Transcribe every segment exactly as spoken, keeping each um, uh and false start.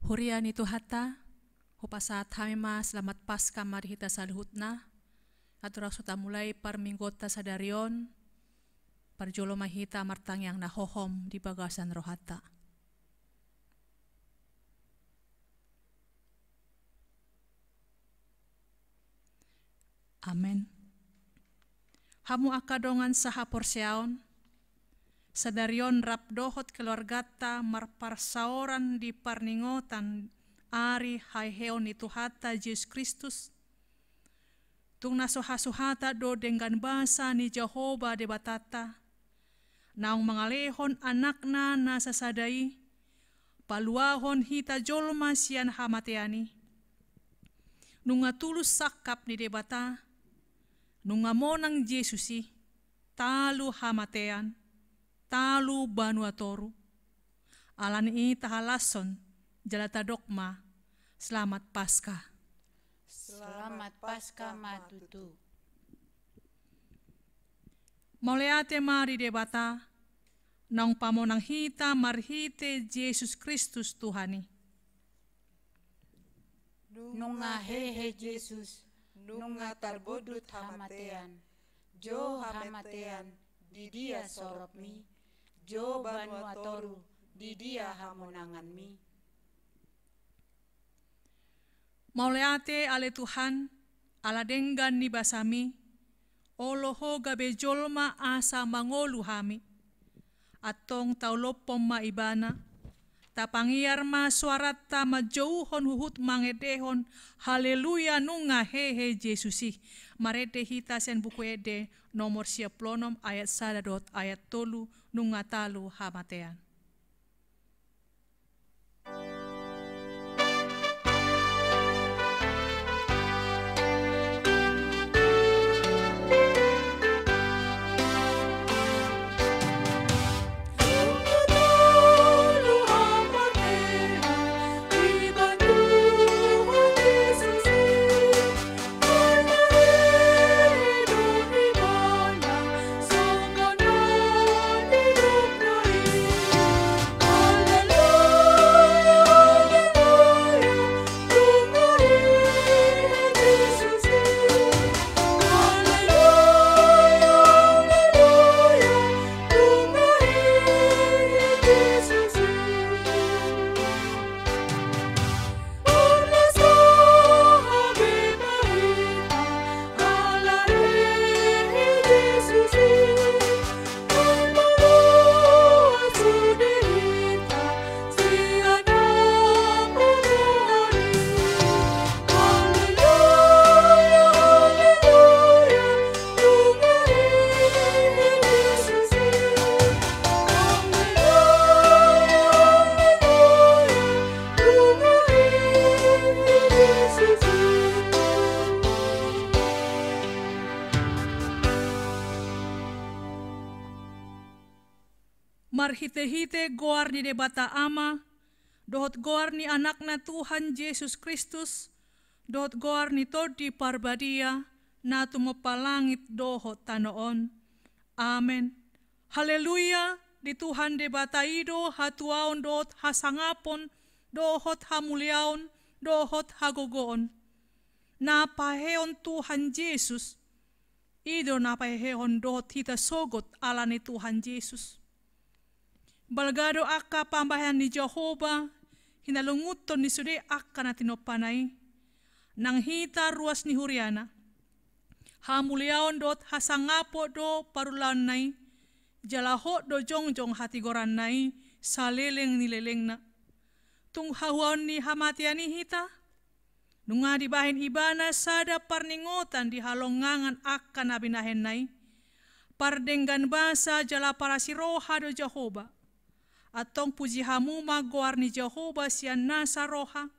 Huria ni Tuhanta, hupasahat hami ma selamat Paskah ma di hita saluhutna. Andorang so tamulai parmingguonta sadari on, parjolo ma hita martangiang na hohom di bagasan rohanta. Amen. Hamu angka dongan sahaporseaon, sadari on rap dohot keluarganta marparsaoran di parningotan ari haheheon ni Tuhanta Jesus Kristus, tung na so hasuhatan do denggan basa ni Jahowa Debatanta, naung mangalehon Anakna na sasada i, paluahon hita jolma sian hamatean i. Nunga tulus sangkap ni Debata, nunga monang Jesus i, talu hamatean, talu banua toru. Alani i tahalashon, jala tadok ma, Selamat Paskah. Selamat Paskah ma tutu. Mauliate ma di Debata, naung pamonang hita marhite Jesus Kristus Tuhan i. Nunga hehe Jesus, nunga tarbondut hamatean. Jo hamatean, di dia soropmi? Jo banua toru, di dia hamonanganmi? Mauliate ale Tuhan, ala denggan ni basami, olo Ho gabe jolma asa mangolu hami. Antong taolophon ma Ibana, tapangiar ma soaranta manjouhon huhut mangendehon, Haleluya, nunga hehe Jesus i. Marende hita sian Buku Ende nomor sia pulu onom ayat sada dohot ayat tolu, Nunga talu hamatean. Marhitehite goar ni Debata Ama, dohot goar ni Anakna Tuhan Jesus Kristus, dohot goar ni Tondi Parbadia, na tumompa langit dohot tano on. Amen. Haleluya, di Tuhan Debata i do hatuaon dohot hasangapon, dohot hamuliaon, dohot hagogoon. Na pahehehon Tuhan Jesus, i do na pahehehon dohot hita sogot ala ni Tuhan Jesus. Balga do angka pambahenan ni Jahowa, hinalungunhon ni sude angka na tinompana i. Nang hita ruas ni huriana. Hamuliaon dohot hasangapon do parulaonna i, jala hot do jongjong hatigoranna i, saleleng ni lelengna. Tung hahuaon ni hamatean i hita, nunga dibahen Ibana sada parningotan di halongangan angka na binahenna i. Pardenggan basa jala parasi roha do Jahowa. Antong puji hamu ma goar ni Jahowa sian nasa roha,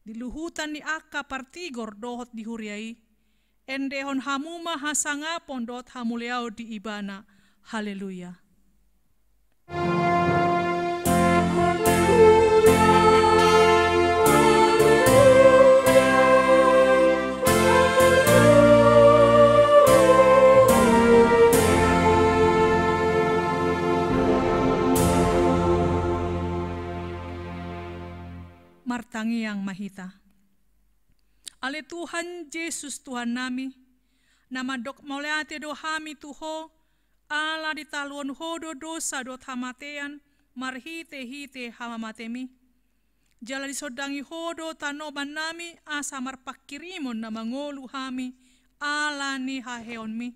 di luhutan ni angka partigor dohot di huria i. Endehon hamu ma hasangapon dohot hamuliaon di Ibana. Haleluya. Tangiang ma hita. Ale Tuhan Jesus Tuhannami, na mandok mauliate do hami tu Ho, ala ditaluhon Ho do dosa dohot hamatean marhitehite hamamatemi. Jala disondangi Ho do tanomannami asa marpanghirimon na mangolu hami ala ni haheheonmi.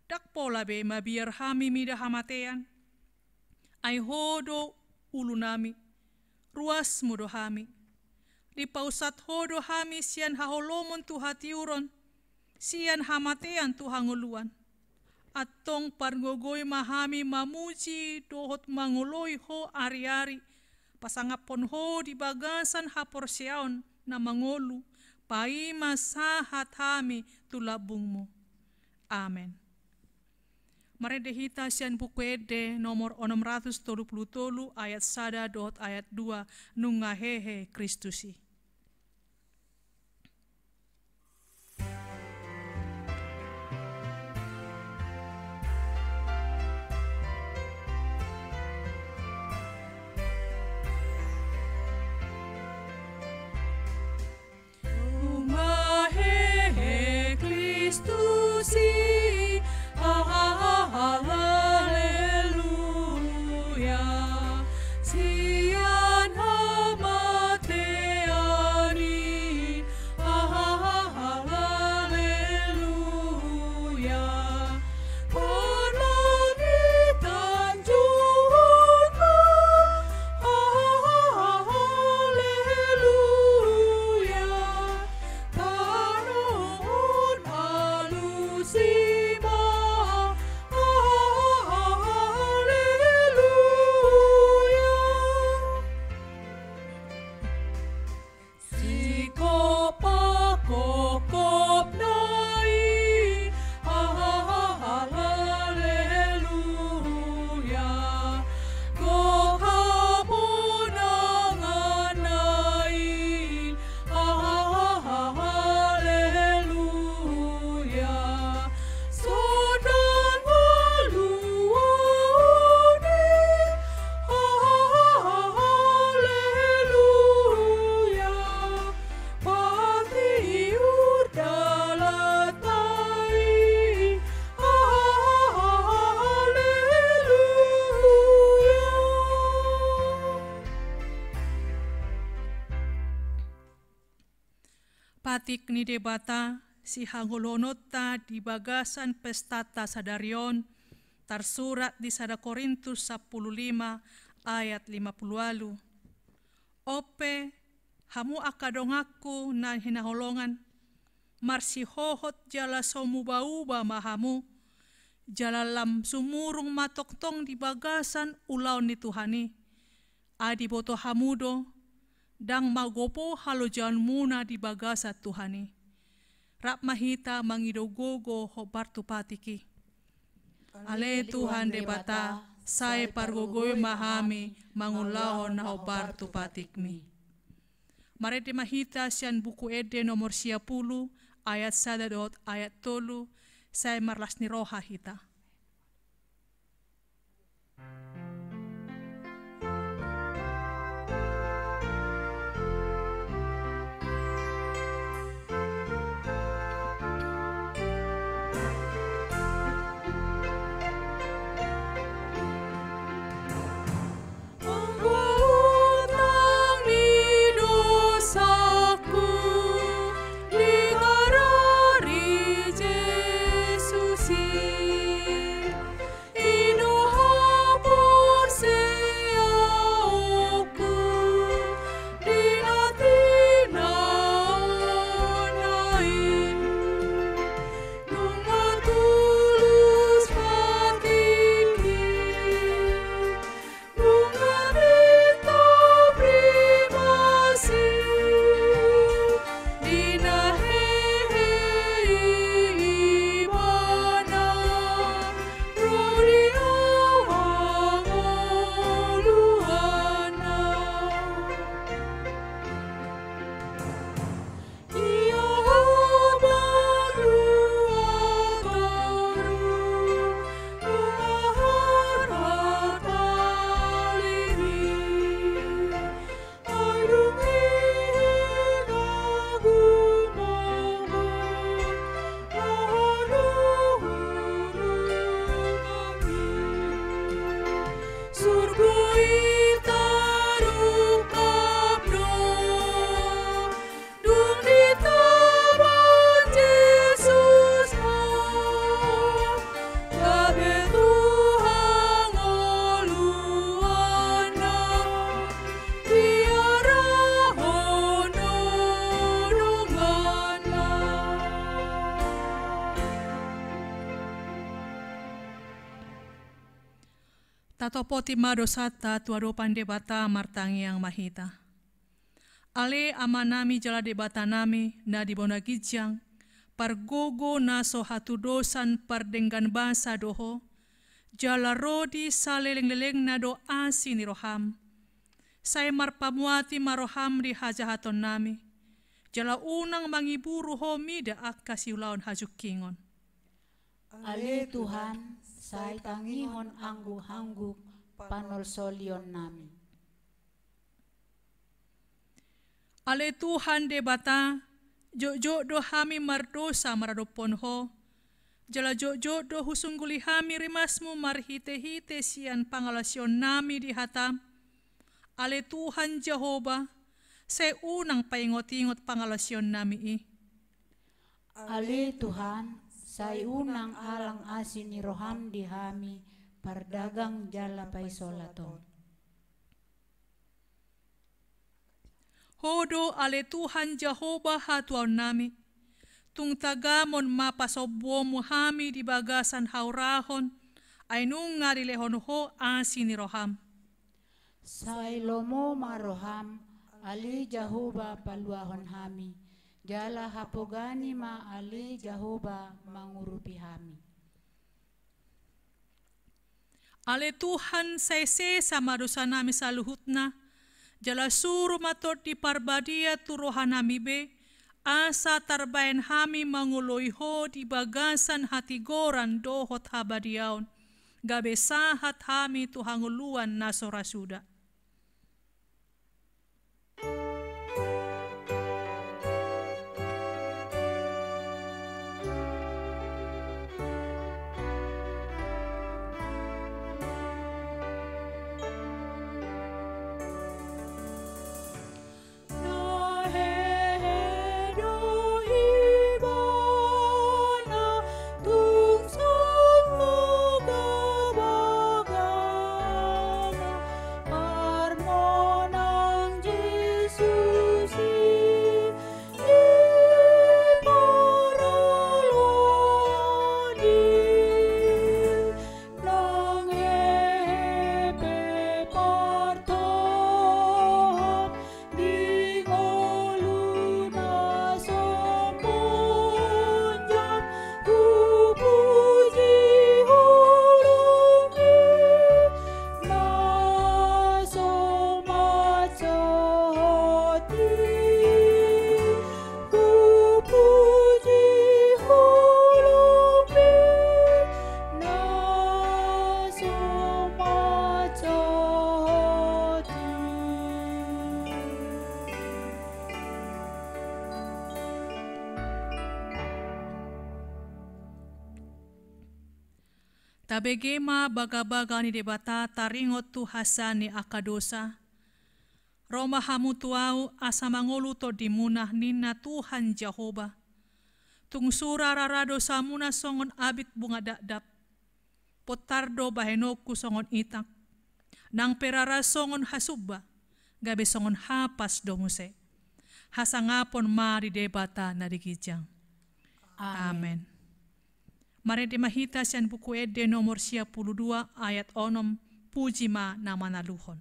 Ndang pola be mabiar hami mida hamatean. Ai Ho do ulunami, ruasmu do hami. Dipausat Ho do hami sian haholomon tu hatiuron, sian hamatean tu hangoluan. Antong pargogoi ma hami mamuji dohot mangoloi Ho ariari, pasangaphon Ho di bagasan haporseaon na mangolu, paima sahat hami tu lambungmu. Amen. Marende hita sian Buku Ende nomor onom ratus tolu pulu tolu, ayat sada dohot ayat dua, Nunga hehe Kristus i. Nunga hehe Kristus i, haleluya. Sian hamatean i, haleluya. Panangitan Tuhan ma, haleluya. Tano on alusi ma, haleluya. Singkop pangkophopna i, haleluya. Gok hamonanganna i, haleluya. Sonang haluaon i, haleluya. Patiur dalan ta i, haleluya. Patik ni Debata, sihangoluhononta di bagasan pestanta sadari on, tarsurat di sada Korintus sampulu lima ayat lima pulu ualu. On pe, hamu angka donganku na hinaholongan, marsihohot jala so mubauba ma hamu, jala lam sumurung ma tongtong di bagasan ulaon ni Tuhan i. Ai diboto hamu do, ndang magopo halojaonmuna di bagasan Tuhan i. Rap ma hita mangido gogo hombar tu patik i. Ale Tuhan Debata, sai pargogoi ma hami mangulahon na hombar tu patikmi. Marende ma hita sian Buku Ende nomor sia pulu, ayat sada dohot ayat tolu, sai marlas ni roha hita. Anggo utang ni dosaku diharari Jesus i. Tatopoti ma dosanta tu adopan Debata, martangiang ma hita. Ale Amanami jala Debatanami na di banua ginjang, pargogo na so hatudosan pardenggan basa do Ho, jala ro di salelenglelengna do asi ni roham. Sai marpamuati ma roham di hajahatonnami, jala unang mangiburu Ho mida angka siulaon hajungkingon. Ale Tuhan, sai tangihon angguk-angguk panolsolionnami. Ale Tuhan Debata, jotjot do hami mardosa maradophon Ho, jala jotjot do husungguli hami rimasmu marhite-hite sian pangalaosionnami di hataM. Ale Tuhan Jahowa, sai unang paingot-ingot pangalaosionnami i. Ale Tuhan, sai unang alang asi ni roham di hami pardagang jala paisolat on. Ho do ale Tuhan Jahowa hatuaonnami, tung tagamon ma pasombuonmu hami di bagasan haurahon, ai nunga dilehon Ho asi ni roham. Sai lomo ma roham, ale Jahowa paluahon hami, jala hapogani ma ale Jahowa mangurupi hami. Ale Tuhan, sai sesa ma dosanami saluhutna, jala suru ma Tondi Parbadia tu rohanami be, asa tarbahen hami mangoloi Ho di bagasan hatigoran dohot habadiaon, gabe sahat hami tu hangoluan na so ra suda. Nang hehe pe partohap di ngolu na so monjam, hupuji holongmi na so mansahat i. Hupuji holongmi na so mansahat i. Tabege ma bagabaga ni Debata taringot tu hasea ni angka dosa. Ro ma hamu tu Ahu asa mangolu tondimuna, ninna Tuhan Jahowa. Tung sura rara dosamuna songon abit bunga dakdak. Pontar do bahenonku songon itak. Nang pe rara songon hasumba, gabe songon hapas do muse. Hasangapon ma di Debata na di ginjang. Amen. Amen. Marende ma hita sian Buku Ende nomor sia pulu dua ayat onom, Puji ma na manaluhon.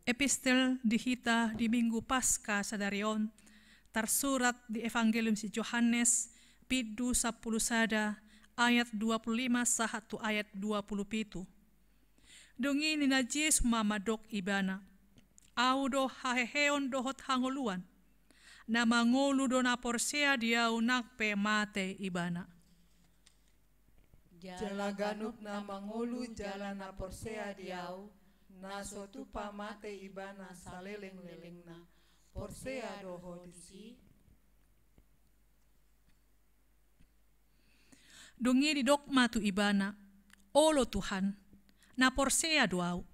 Epistel di hita di Minggu Paska sadari on tarsurat di Evangelium si Johannes, bindu sampulu sada, ayat dua pulu lima sahat tu ayat dua pulu pitu. Dung i ninna Jesus ma mandok ibana: Ahu do haheheon dohot hangoluan. Na mangolu do na porsea di Ahu nang pe mate ibana. Jala ganup na mangolu jala na porsea di Ahu, na so tupa mate ibana salelenglelengna. Porsea do ho disi? Dung i didok ma tu ibana: Olo Tuhan, na porsea do ahu.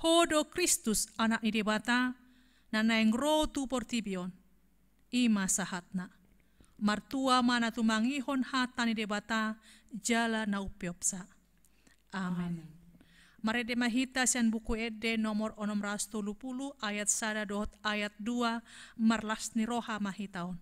Ho do Kristus, Anak ni Debata, na naeng ro tu portibi on. I ma sahatna. Martua ma na tumangihon hata ni Debata jala na umpeopsa. Amen. Amen. Marende ma hita sian Buku Ende nomor onom ratus tolu pulu, ayat sada dohot ayat dua, marlas ni roha ma hita on.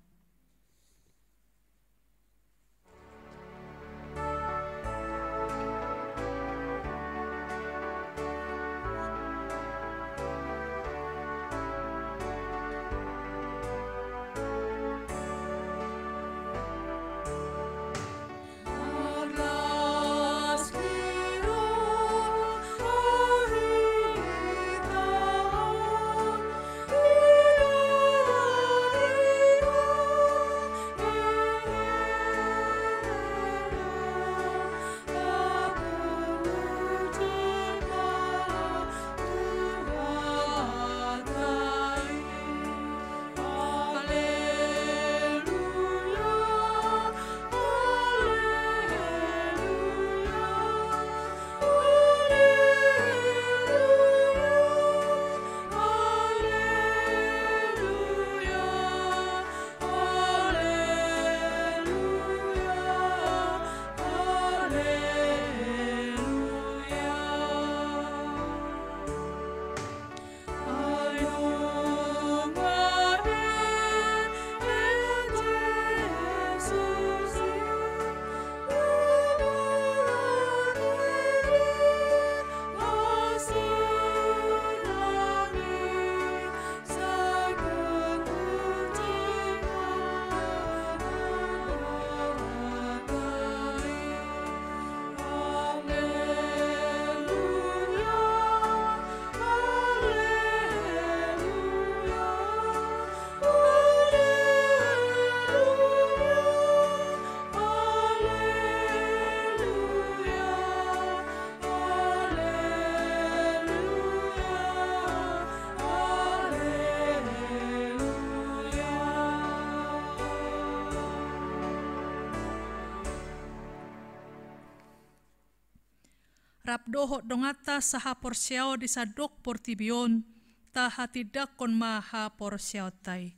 Rap dohot donganta sahaporseaon di sandok portibi on, tahatindangkon ma haporseaonta i.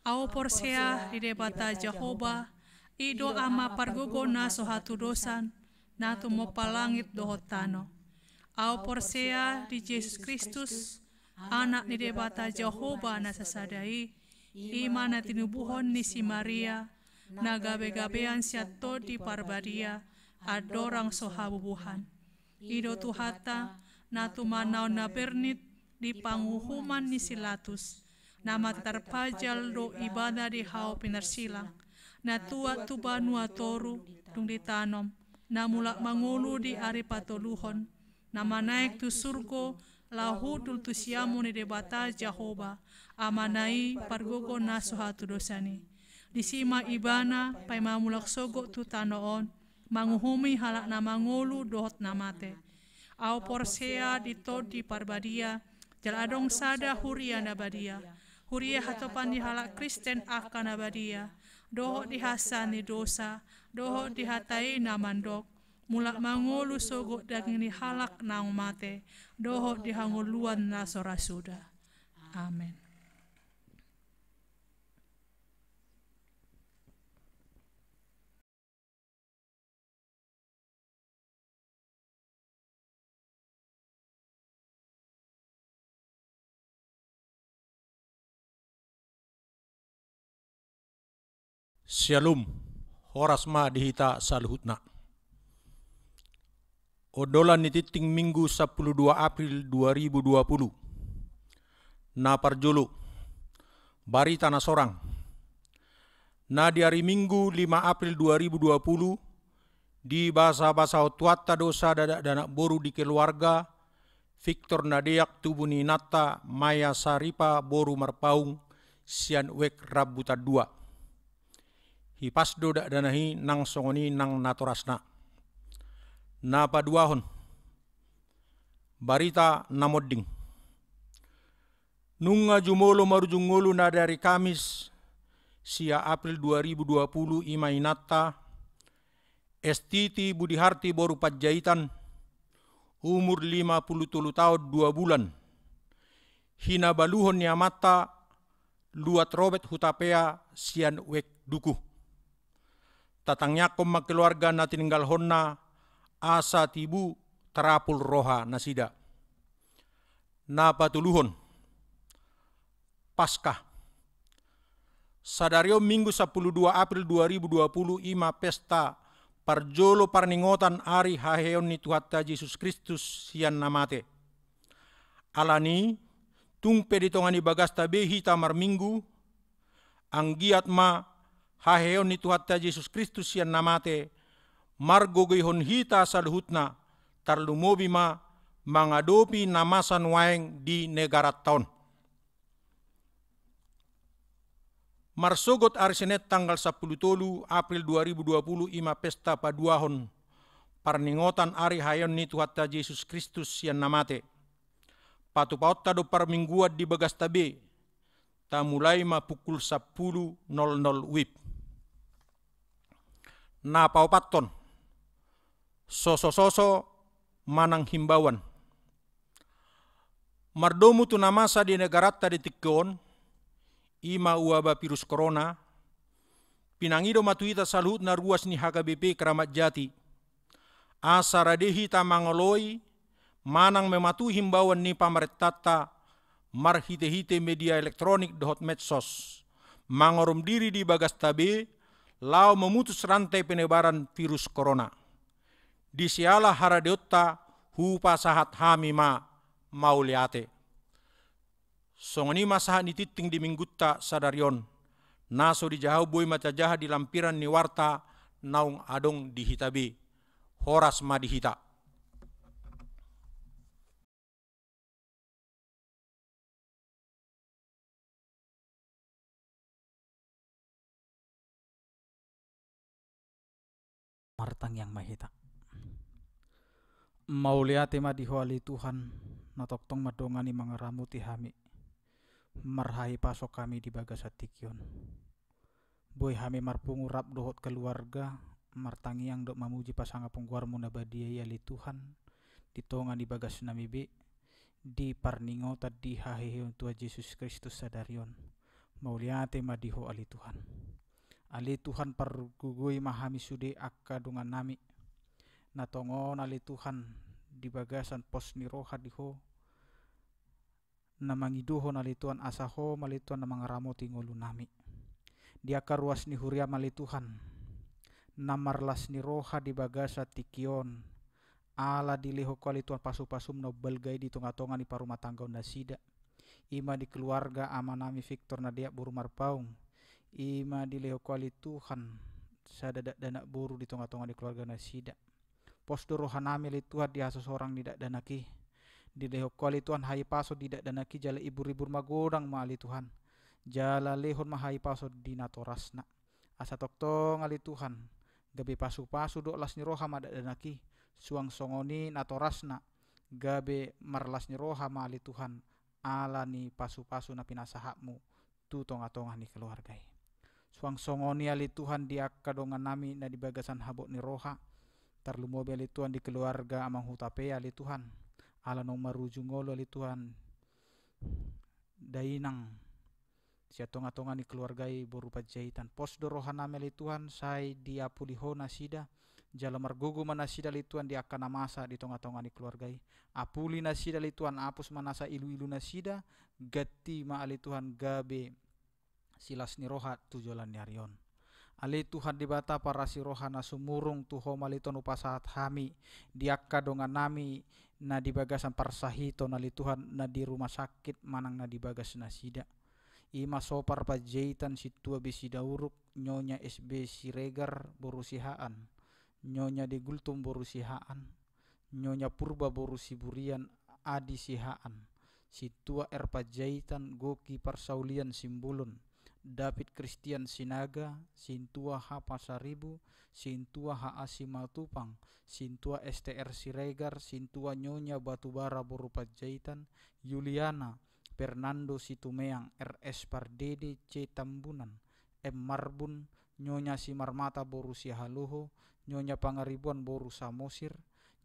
Ahu porsea di Debata Jahowa, i do Ama pargogo na so hatudosan, na tumompa langit dohot tano. Ahu porsea di Jesus Kristus, Anak ni Debata Jahowa na sasada i, i ma na tinubuhon ni si Maria, na gabegabean sian Tondi Parbadia, andorang so habubuhan. I do Tuhanta, na tumanaon na bernit di panguhuman ni si Latus, na mate tarpajal do ibana di hau pinarsilang, na tuat tu banua toru, dung ditanom, na mulak mangolu di ari patoluhon, na manaek tu surgo, laho hundul tu siamun ni Debata Jahowa, Amana i pargogo na so hatudosan i. Disi ma ibana paima mulak sogot tu tano on, manguhumi halak na mangolu dohot na mate. Ahu porsea di Tondi Parbadia, jala adong sada huria na badia. Huria hatopan ni halak Kristen angka na badia, dohot di hansa ni dosa, dohot di hata i na mandok, mulak mangolu sogot daging ni halak naung mate, dohot di hangoluan na so ra suda. Amen. Syalom, horas ma di hita saluhutna. Ondolan ni tingting Minggu sampulu dua April dua ribu dua puluh. Na parjolo, barita na sorang. Na di ari Minggu lima April dua ribu dua puluh, dibasabasahon Tuhanta do sada dakdanak boru di keluarga, Victor Nadeak tubu ni inanta Maya Saripa boru Marpaung sian Wek Rambutan dua. Hipas do dakdanak i nang songon i nang natorasna. Na paduahon, barita na monding. Nunga jumolo marujung ngolu na di ari Kamis sia April dua ribu dua puluh i ma inanta, Estiti Budiharti boru Panjaitan, umur lima puluh tolu taon dua bulan, hinabaluhon ni amanta Luat Robet Hutapea sian Wek Duku. Tatangiangkon ma keluarga na tininggalhonna asa tibu tarapul roha nasida. Na patoluhon, Paskah. Sadari on Minggu sampulu dua April dua ribu dua puluh i ma pesta parjolo parningotan ari haheheon ni Tuhanta Jesus Kristus sian na mate. Alani, tung pe di tonga ni bagasta be hita marminggu, anggiat ma haheheon ni Tuhanta Jesus Kristus sian na mate margogoihon hita saluhutna, tarlumobi ma mangadopi na masa nuaeng di negaranta on. Marsogot ari Senin tanggal sampulu tolu April dua ribu dua puluh i ma pesta paduahon parningotan ari haheheon ni Tuhanta Jesus Kristus sian na mate. Patupaonta do parmingguan di bagasta be, tamulai ma pukul sampulu nol nol wib. Na paopathon, sosososo manang himbauan. Mardomu tu na masa di negaranta di tingki on, i ma waba virus corona, pinangido ma tu hita saluhutna ruas ni H K B P Keramat Jati, asa rade hita mangoloi manang mematuhi himbauan ni pamarentanta marhitehite media elektronik dohot medsos, mangorom diri di bagasta be laho memutus rantai penyebaran virus corona. Di siala haradeonta hupasahat hami ma mauliate. Songon i ma sahat ni tingting di minggunta sadari on, na so dijaha boi ma tajaha di lampiran ni warta naung adong di hita be. Horas ma di hita. Martangiang ma hita. Mauliate ma di Ho ale Tuhan, na tongtong mandongani mangaramoti hami marhahipason hami di bagasan tingki on. Boi hami marpungu rap dohot keluarga martangiang dohot mamuji pasangapon goarmu na badia i ale Tuhan, di tonga ni bagasnami be, di parningotan di haheheon Tuhan Jesus Kristus sadari on. Mauliate ma di Ho ale Tuhan. Ale Tuhan, pargogoi ma hami sude angka dongannami na tongon ale Tuhan di bagasan pos ni roha di Ho, na mangidohon ale Tuhan asa Ho ma ale Tuhan na mangaramoti ngolunami. Di angka ruas ni huriam ale Tuhan, na marlas ni roha di bagasan tingki on, ala dilehon Ho ale Tuhan pasupasum na umbalga i di tongatonga ni parumatanggaon nasida. I ma di keluarga amanami Victor Nadeak boru Marpaung. I ma dilehon Ho ale Tuhan sada dakdanak boru di tongatonga ni keluarga nasida. Pos do rohanami ale Tuhan di hasosorang ni dakdanak i. Dilehon Ho ale Tuhan hahipason di dakdanak i jala iburibur magodang ma ale Tuhan. Jala lehon ma hahipason di natorasna. Asa tongtong ale Tuhan, gabe pasupasu dohot las ni roha ma dakdanak i. Suang songon i natorasna, gabe marlas ni roha ma ale Tuhan, ala ni pasupasu na pinasahatmu tu tongatonga ni keluarga i. Suang songon i ale Tuhan di angka dongannami na di bagasan habot ni roha, tarlumobi ale Tuhan di keluarga Amang Hutapea ale Tuhan, ala naung marujung ngolu ale Tuhan, dainang sian tongatonga ni keluarga i boru Panjaitan. Pos do rohanami ale Tuhan, sai diapuli Ho nasida, jala margogo ma nasida ale Tuhan di angka na masa di tongatonga ni keluarga i. Apuli nasida ale Tuhan, apus ma nasa iluilu nasida, ganti ma ale Tuhan gabe silas ni roha tu joloan ni ari on. Ale Tuhan Debata parasi roha na sumurung, tu Ho ma ale Tuhan hupasahat hami di angka dongannami na di bagasan parsahiton ale Tuhan, na di rumah sakit manang na di bagas nasida. I ma Sopar Panjaitan, Sintua B Sidauruk, Nyonya S B Siregar boru Sihaan, Nyonya D Gultom boru Sihaan, Nyonya Purba boru Siburian, Adi Sihaan, Sintua R Panjaitan, Goki Parsaulian Simbolon, David Christian Sinaga, Sintua H Pasaribu, Sintua H A Simatupang, Sintua S T R Siregar, Sintua Nyonya Batubara boru Panjaitan, Yuliana, Fernando Situmeang, R S Pardede, C Tambunan, M Marbun, Nyonya Simarmata boru Sihaloho, Nyonya Pangaribuan boru Samosir,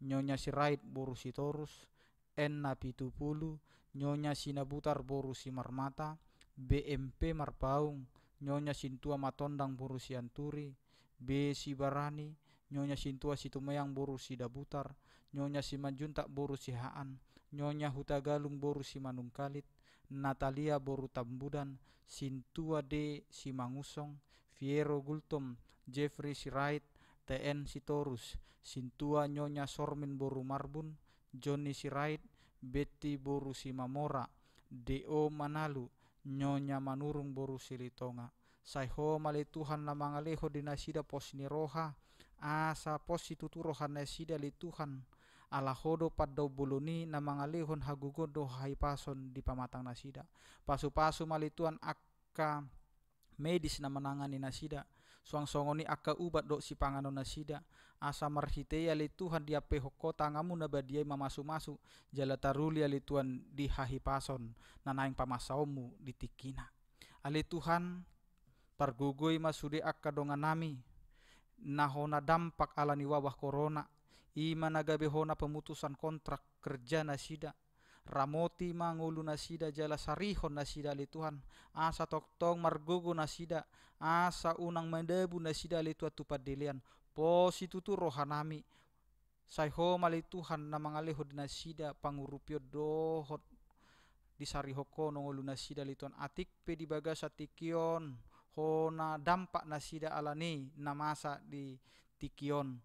Nyonya Sirait boru Sitorus, N Napitupulu, Nyonya Sinabutar boru Simarmata, B M P Marpaung, Nyonya Sintua Matondang boru Sianturi, B Sibarani, Nyonya Sintua Situmeang boru Sidabutar, Nyonya Simanjuntak boru Sihaan, Nyonya Hutagalung boru Simanungkalit, Natalia boru Tambudan, Sintua D Simangusong, Fiero Gultom, Jeffrey Sirait, T N Sitorus, Sintua Nyonya Sormin boru Marbun, Joni Sirait, Betti boru Simamora, D O Manalu, Nyonya Manurung boru Silitonga. Sai Ho ma ale Tuhan na mangalehon di nasida pos ni roha, asa pos situtu roha nasida ale Tuhan. Ala Ho do pandaon bolon i na mangalehon hagogoon dohot hahipason di pamatang nasida. Pasupasu ma ale Tuhan angka medis na manangani nasida, suang songon i angka ubat dohot sipanganon nasida, asa marhite i ale Tuhan diampehon Ho tanganMu na badia i mamasumasu, jala taruli ale Tuhan di hahipason na naeng pamansaonMu di tingkina. Ale Tuhan, pargogoi ma sude angka dongannami na hona dampak ala ni wabah korona, i ma na gabe hona pemutusan kontrak kerja nasida. Ramoti ma ngolu nasida jala sarihon nasida ale Tuhan, asa tongtong margogo nasida, asa unang madabu nasida ale Tuhan tu pandelean. Pos situtu rohanami, sai Ho ma ale Tuhan na mangalehon di nasida pangurupion dohot disarihon Ho ngolu nasida ale Tuhan, atik pe di bagasan tingki on hona dampak nasida ala ni na masa di tingki on.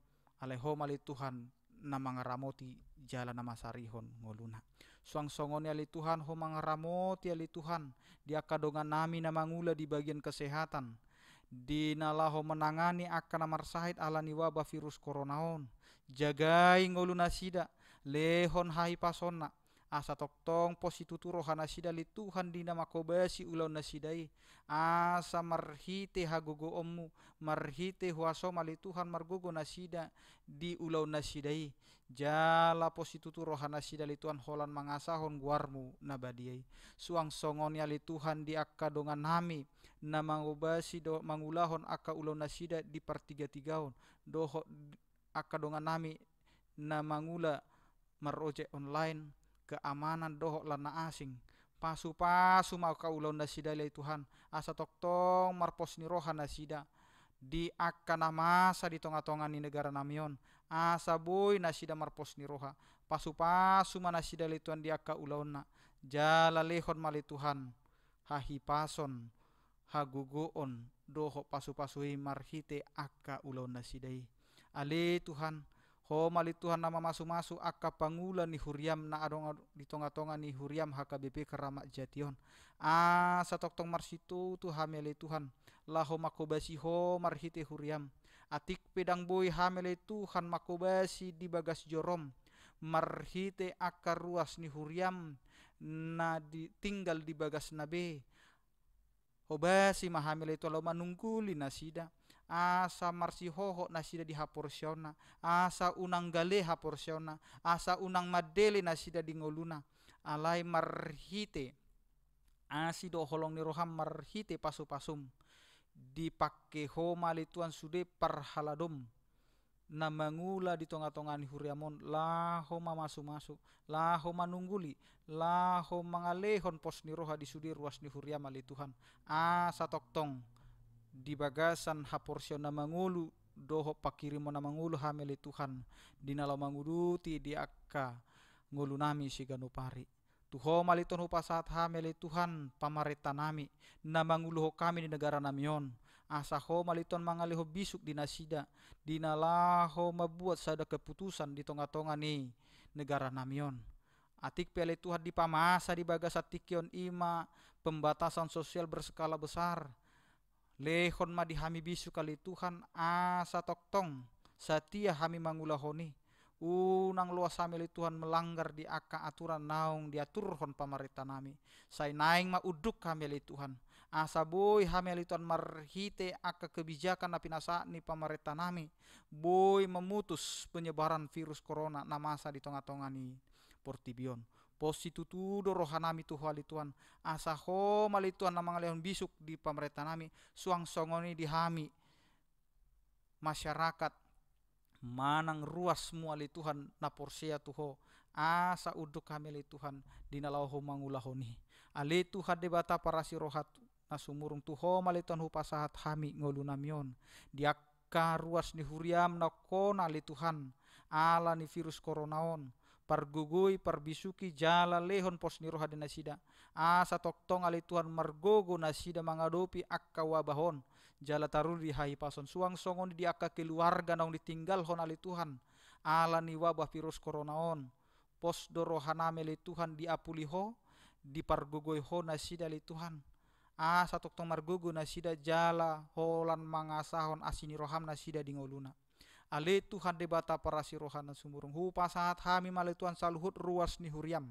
Alai Ho ma ale Tuhan na mangaramoti jala na masarihon ngoluna. Suang songon i ale Tuhan, Ho mangaramoti ale Tuhan di angka dongannami na mangula di bagian kesehatan, di na laho manangani angka na marsahit ala ni wabah virus korona on. Jagai ngolu nasida, lehon hahipasonna, asa tongtong pos situtu roha nasida ale Tuhan di na manghobasi ulaon nasida i, asa marhite hagogoonmu, marhite huasom ale Tuhan margogo nasida di ulaon nasida i, jala pos situtu roha nasida ale Tuhan holan mangasahon goarmu na badia i. Suang songon i ale Tuhan di angka dongannami na manghobasi dohot mangulahon angka ulaon nasida di partigatigaon, dohot angka dongannami na mangula marojek online, keamanan dohot lan na asing. Pasupasu ma angka ulaon nasida ale Tuhan, asa tongtong marpos ni roha nasida di angka na masa di tongatonga ni negaranami on, asa boi nasida marpos ni roha. Pasupasu ma nasida ale Tuhan di angka ulaonna, jala lehon ma ale Tuhan hahipason, hagogoon dohot pasupasu i marhite angka ulaon nasida i. Ale Tuhan, Ho ma ale Tuhan na mamasumasu angka pangula ni huriam na adong di tongatonga ni huriam H K B P Keramat Jati on. Asa tongtong marsitutu hami ale Tuhan laho manghobasi Ho marhite huriam. Atik pe ndang boi hami ale Tuhan manghobasi di bagas jorom marhite angka ruas ni huriam na di, tinggal di bagasna be. Hobasi ma hami ale Tuhan laho manungguli nasida, asa marsihohot nasida di haporseaonna, asa unang gale haporseaonna, asa unang mandele nasida di ngoluna. Alai marhite asi dohot holong ni roham, marhite pasupasum, dipangke Ho ma ale Tuhan sude parhaladom na mangula di tongatonga ni huriam on, laho mamasumasu, laho manungguli, laho mangalehon pos ni roha di sude ruas ni huriam ale Tuhan. Asa tongtong di bagasan haporseaon na mangolu dohot panghirimon na mangolu hami ale Tuhan, di na laho manguduti di angka ngolunami siganup ari. Tu Ho ma ale Tuhan hupasahat hami ale Tuhan pamarentanami na manguluhon hami di negaranami on. Asa Ho ma ale Tuhan mangalehon bisuk di nasida, di na laho mambuat sada keputusan di tongatonga ni negara nami on. Atik pe ale Tuhan dipamasa di bagasan tingki on i ma pembatasan sosial berskala besar. Lehon ma di hami bisuk ale Tuhan, asa tongtong satia hami mangulahon i. Unang loas hami ale Tuhan melanggar di angka aturan naung diaturhon pamarenta nami. Sai naeng ma unduk hami ale Tuhan. Asa boi hami ale Tuhan marhite angka kebijakan na pinasahat ni pamarenta nami. Boi memutus penyebaran virus corona na masa di tonga-tonga ni portibi on. Pos situtu do roha nami tu Ho ale Tuhan. Asa Ho ma ale Tuhan na mangalehon bisuk di pamarenta nami. Suang songon i di hami masyarakat manang ruasmu ale Tuhan na porsea tu Ho, asa unduk hami ale Tuhan di na laho mangulahon i. Ale Tuhan Debata parasi roha na sumurung, tu Ho ma ale Tuhan hupasahat hami ngolu nami on. Di angka ruas ni huriam na hona ale Tuhan, ala ni virus corona on, pargogoi, parbisuki jala lehon pos ni roha di nasida. Asa tongtong ale Tuhan margogo nasida mangadopi angka wabah on, jala taruli hahipason. Suang songon i di angka keluarga naung ditinggalhon ale Tuhan, ala ni wabah virus corona on. Pos do roha nami ale Tuhan diapuli Ho, dipargogoi Ho nasida ale Tuhan. Asa tongtong margogo nasida jala holan mangasahon asi ni roham nasida di ngoluna. Ale Tuhan Debata parasi roha na sumurung, hupasahat hami ma ale Tuhan saluhut ruas ni huriam.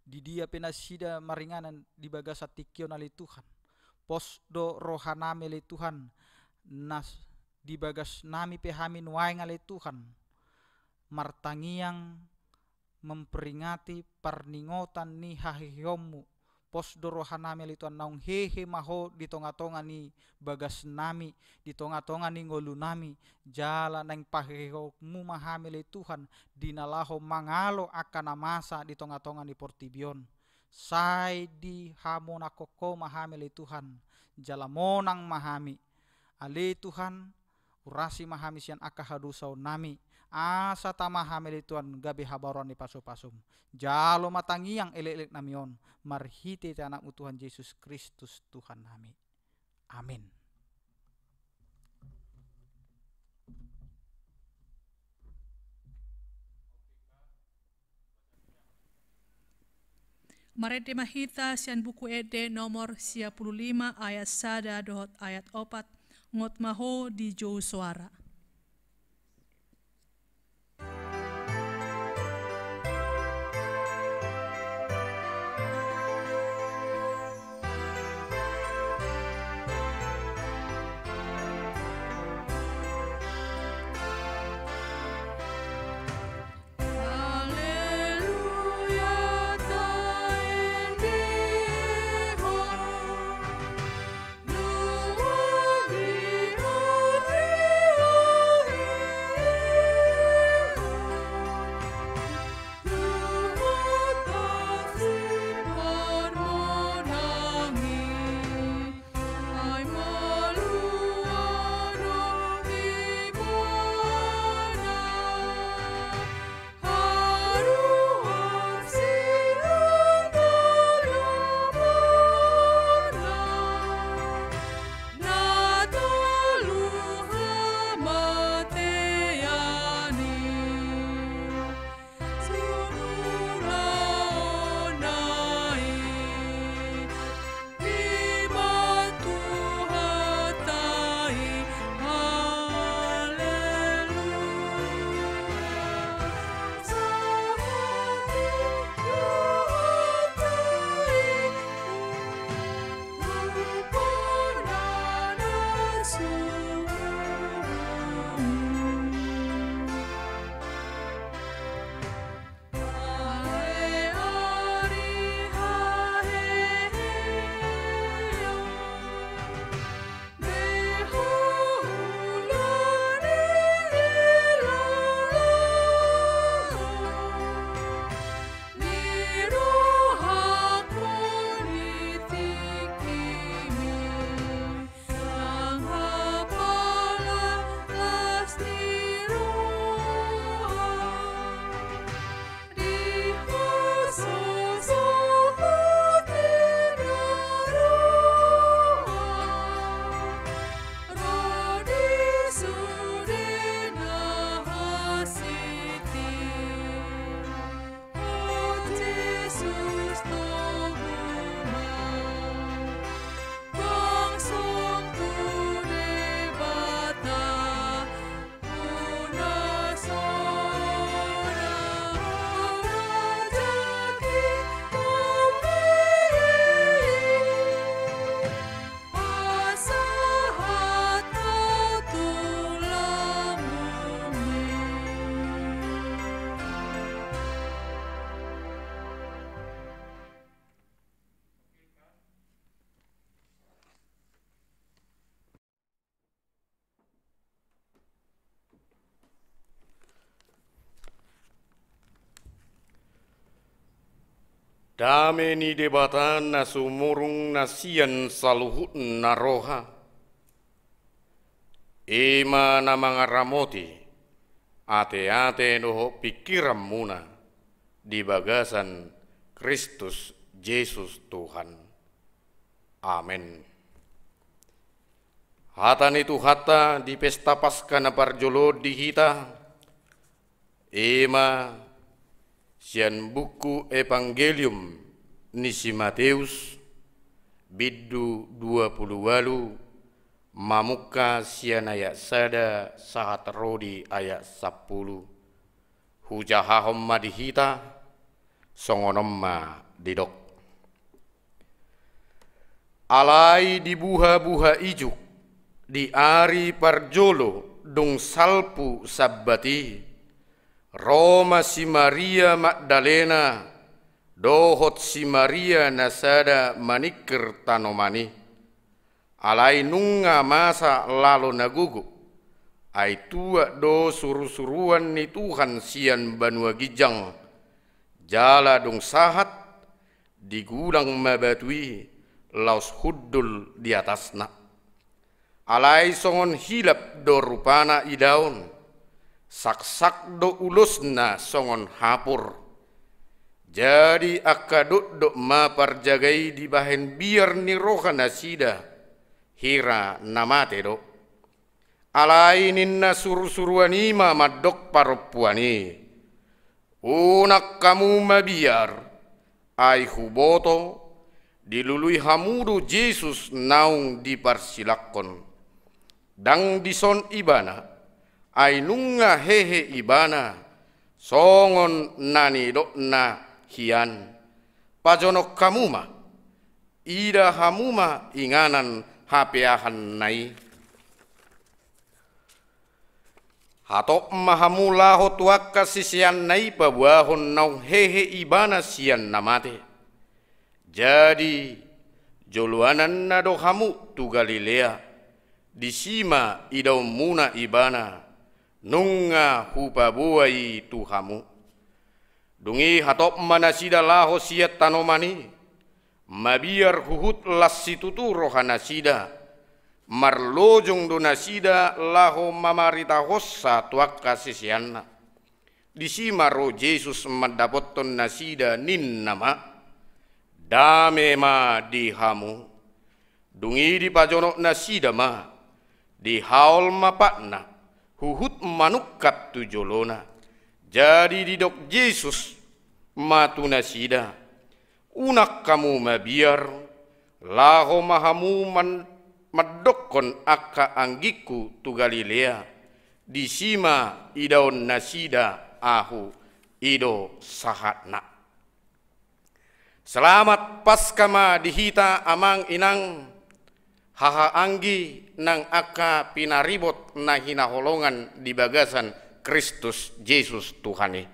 Di dia pe nasida maringanan di bagasan tingki on ale Tuhan. Pos do roha nami ale Tuhan, nas-, di bagas nami pe hami nuaeng ale Tuhan. Martangiang memperingati parningotan ni haheheonmu. Pos do roha nami ale Tuhan, naung hehe ma Ho di tonga-tonga ni bagas nami, di tonga-tonga ni ngolu nami, jala naeng pahehehonmu ma hami ale Tuhan, di na laho mangalo angka na masa di tonga-tonga ni portibi on. Sai dihamonanghon Ho ma hami ale Tuhan, jala monang ma hami. Ale Tuhan, urasi ma hami sian angka hadosaon nami, asa tama hami ale Tuhan gabe habaoran ni pasu-pasum. Jalo ma tangiang elek-elek nami on, marhite Anakmu Tuhan Jesus Kristus Tuhan nami. Amin. Marende ma hita sian Buku Ende nomor sia pulu lima ayat sada dohot ayat opat, ngot ma ho dijou soara. Dame ni Debata na sumurung na sian saluhutna roha, i ma na mangaramoti ateate dohot pingkiranmuna di bagasan Kristus Jesus Tuhan. Amen. Hata ni Tuhanta di pesta Paskah na parjolo di hita, i ma sian buku Evangelium ni si Mateus, bindu dua pulu ualu, mamungka sian ayat sada sahat ro di ayat sampulu. Hujahahon ma di hita, songon on ma didok. Alai di buhabuha ijuk, di ari parjolo dung salpu Sabbat i, ro ma si Maria Magdalena dohot si Maria na sada maningkir tanoman i. Alai nunga masa lalo na gogo, ai tuat do surusuruan ni Tuhan sian banua ginjang, jala dung sahat, digulang ma batu i laos hundul di atasna. Alai songon hilap do rupana idaon, saksak do ulosna songon hapur. Jadi angka dokdok ma parjaga i dibahen biar ni roha nasida, hira na mate do. Alai ninna surusuruan i ma mandok parompuan i: Unang hamu mabiar, ai huboto, dilului hamu do Jesus naung diparsilangkon. Ndang dison ibana, ai nunga hehe ibana, songon na nidokna hian. Pajonok hamu ma, ida hamu ma inganan hapeahanna i. Hatop ma hamu laho tu angka siseanna i paboahon naung hehe ibana sian na mate. Jadi joloananna do hamu tu Galilea, disi ma idaonmuna ibana, nunga hupaboa i tu hamu. Dung i hatop ma nasida laho sian tanoman i, mabiar huhut las situtu roha nasida, marlojong do nasida laho mamaritahonsa tu angka siseanna. Disi ma ro Jesus mandapothon nasida, ninna ma: Dame ma di hamu. Dung i dipajonok nasida ma, dihaol ma patna, huhut manungkap tu jolona. Jadi didok Jesus ma tu nasida: Unang hamu mabiar, laho ma hamu man-, mandokkon angka anggingku tu Galilea, disi ma idaon nasida ahu, i do sahatna. Selamat Paskah ma di hita amang inang, haha anggi nang angka pinaribot na hinaholongan di bagasan Kristus Jesus Tuhan i.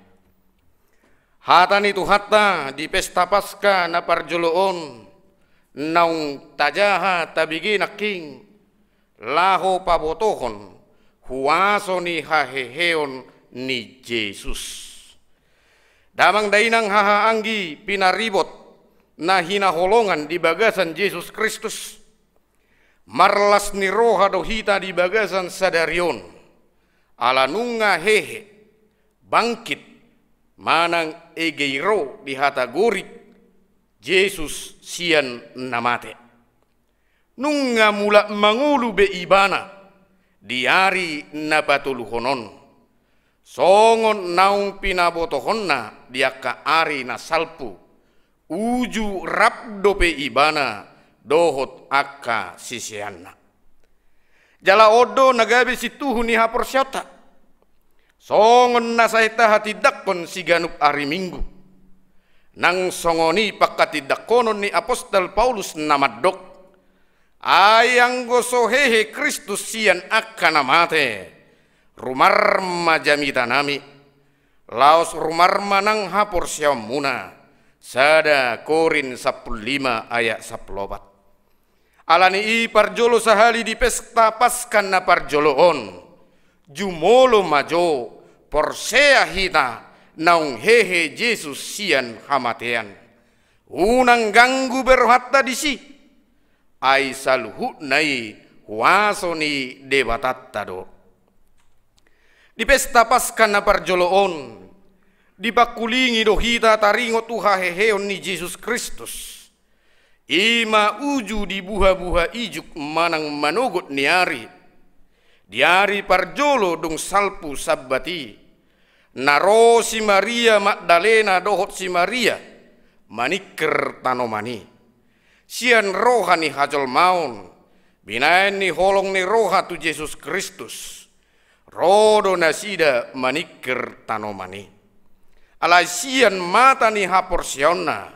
Hata ni Tuhanta di pesta Paskah na parjolo on, naung tajaha tabege nangkin, laho pabotohon huaso ni haheheon ni Jesus. Damang dainang haha anggi pinaribot na hinaholongan di bagasan Jesus Kristus, marlas ni roha do hita di bagasan sadari on, ala nunga hehe, bangkit, manang egeiro di hata Gorik, Jesus sian na mate. Nunga mulak mangolu be ibana di ari na patoluhon on. Songon naung pinabotohonna di angka ari na salpu, uju rap dope ibana dohot angka siseanna. Jala on do na gabe sintuhu ni haporseaonta. Songon na sai tahatindangkon siganup ari Minggu. Nang songon i pangkatindangkonon ni apostel Paulus na mandok: Ai anggo so hehe Kristus sian angka na mate, rumar ma jamitanami, laos rumar ma nang haporseaonmuna. Sada Korint sampulu lima ayat sampulu opat. Ala ni i parjolo sahali di pesta Paskah na parjolo on, jumolo ma jo porsea hita naung hehe Jesus sian hamatean. Unang ganggu be rohanta disi, ai saluhutna i huaso ni Debatanta do. Di pesta Paskah na parjolo on, dipangkulingi do hita taringot tu haheheon ni Jesus Kristus. I ma uju dibuhabuha ijuk manang manogot ni ari. Di ari parjolo dung salpu Sabbat i, na ro si Maria Magdalena dohot si Maria maningkir tanoman i. Sian roha ni hajolmaon, binaen ni holong ni roha tu Jesus Kristus, ro do nasida maningkir tanoman i. Alai sian mata ni haporseaonna,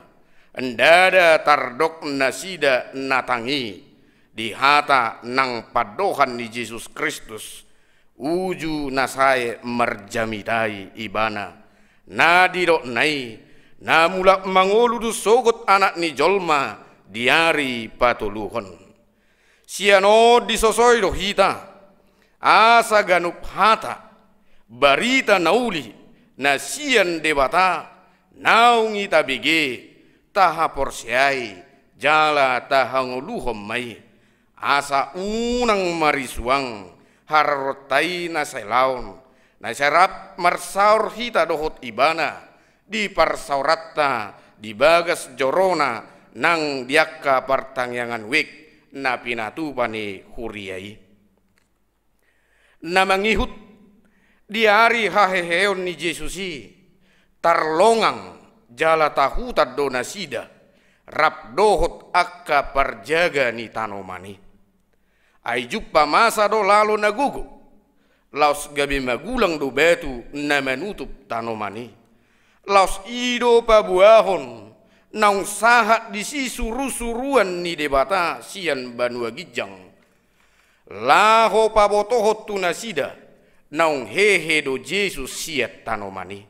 ndada tardok nasida na tang i di hata nang pandohan ni Jesus Kristus, uju na sae marjamitai Ibana, na didokna i, na mulak mangolu do sogot Anak ni jolma di ari patoluhon. Sian on disosoi do hita, asa ganup hata, barita na uli, na sian Debata, naung i tabege, tahaporseai, jala tahangoluhon ma i, asa unang marisuang haroroanta i na sai laon, na sai rap marsaor hita dohot Ibana, di parsaoranta di bagas jorona nang di angka partangiangan wijk na pinatupa ni huria i. Na mangihut, di ari haheheon ni Jesus i, tarlongang jala tahutan do nasida, rap dohot angka parjaga ni tanoman i. Ai jumpa masa do lalo na gogo, laos gabe magulang do batu na manutup tanoman i. Laos i do paboahon naung sahat disi surusuruan ni Debata sian banua ginjang, laho pabotohon tu nasida naung hehe do Jesus sian tanoman i.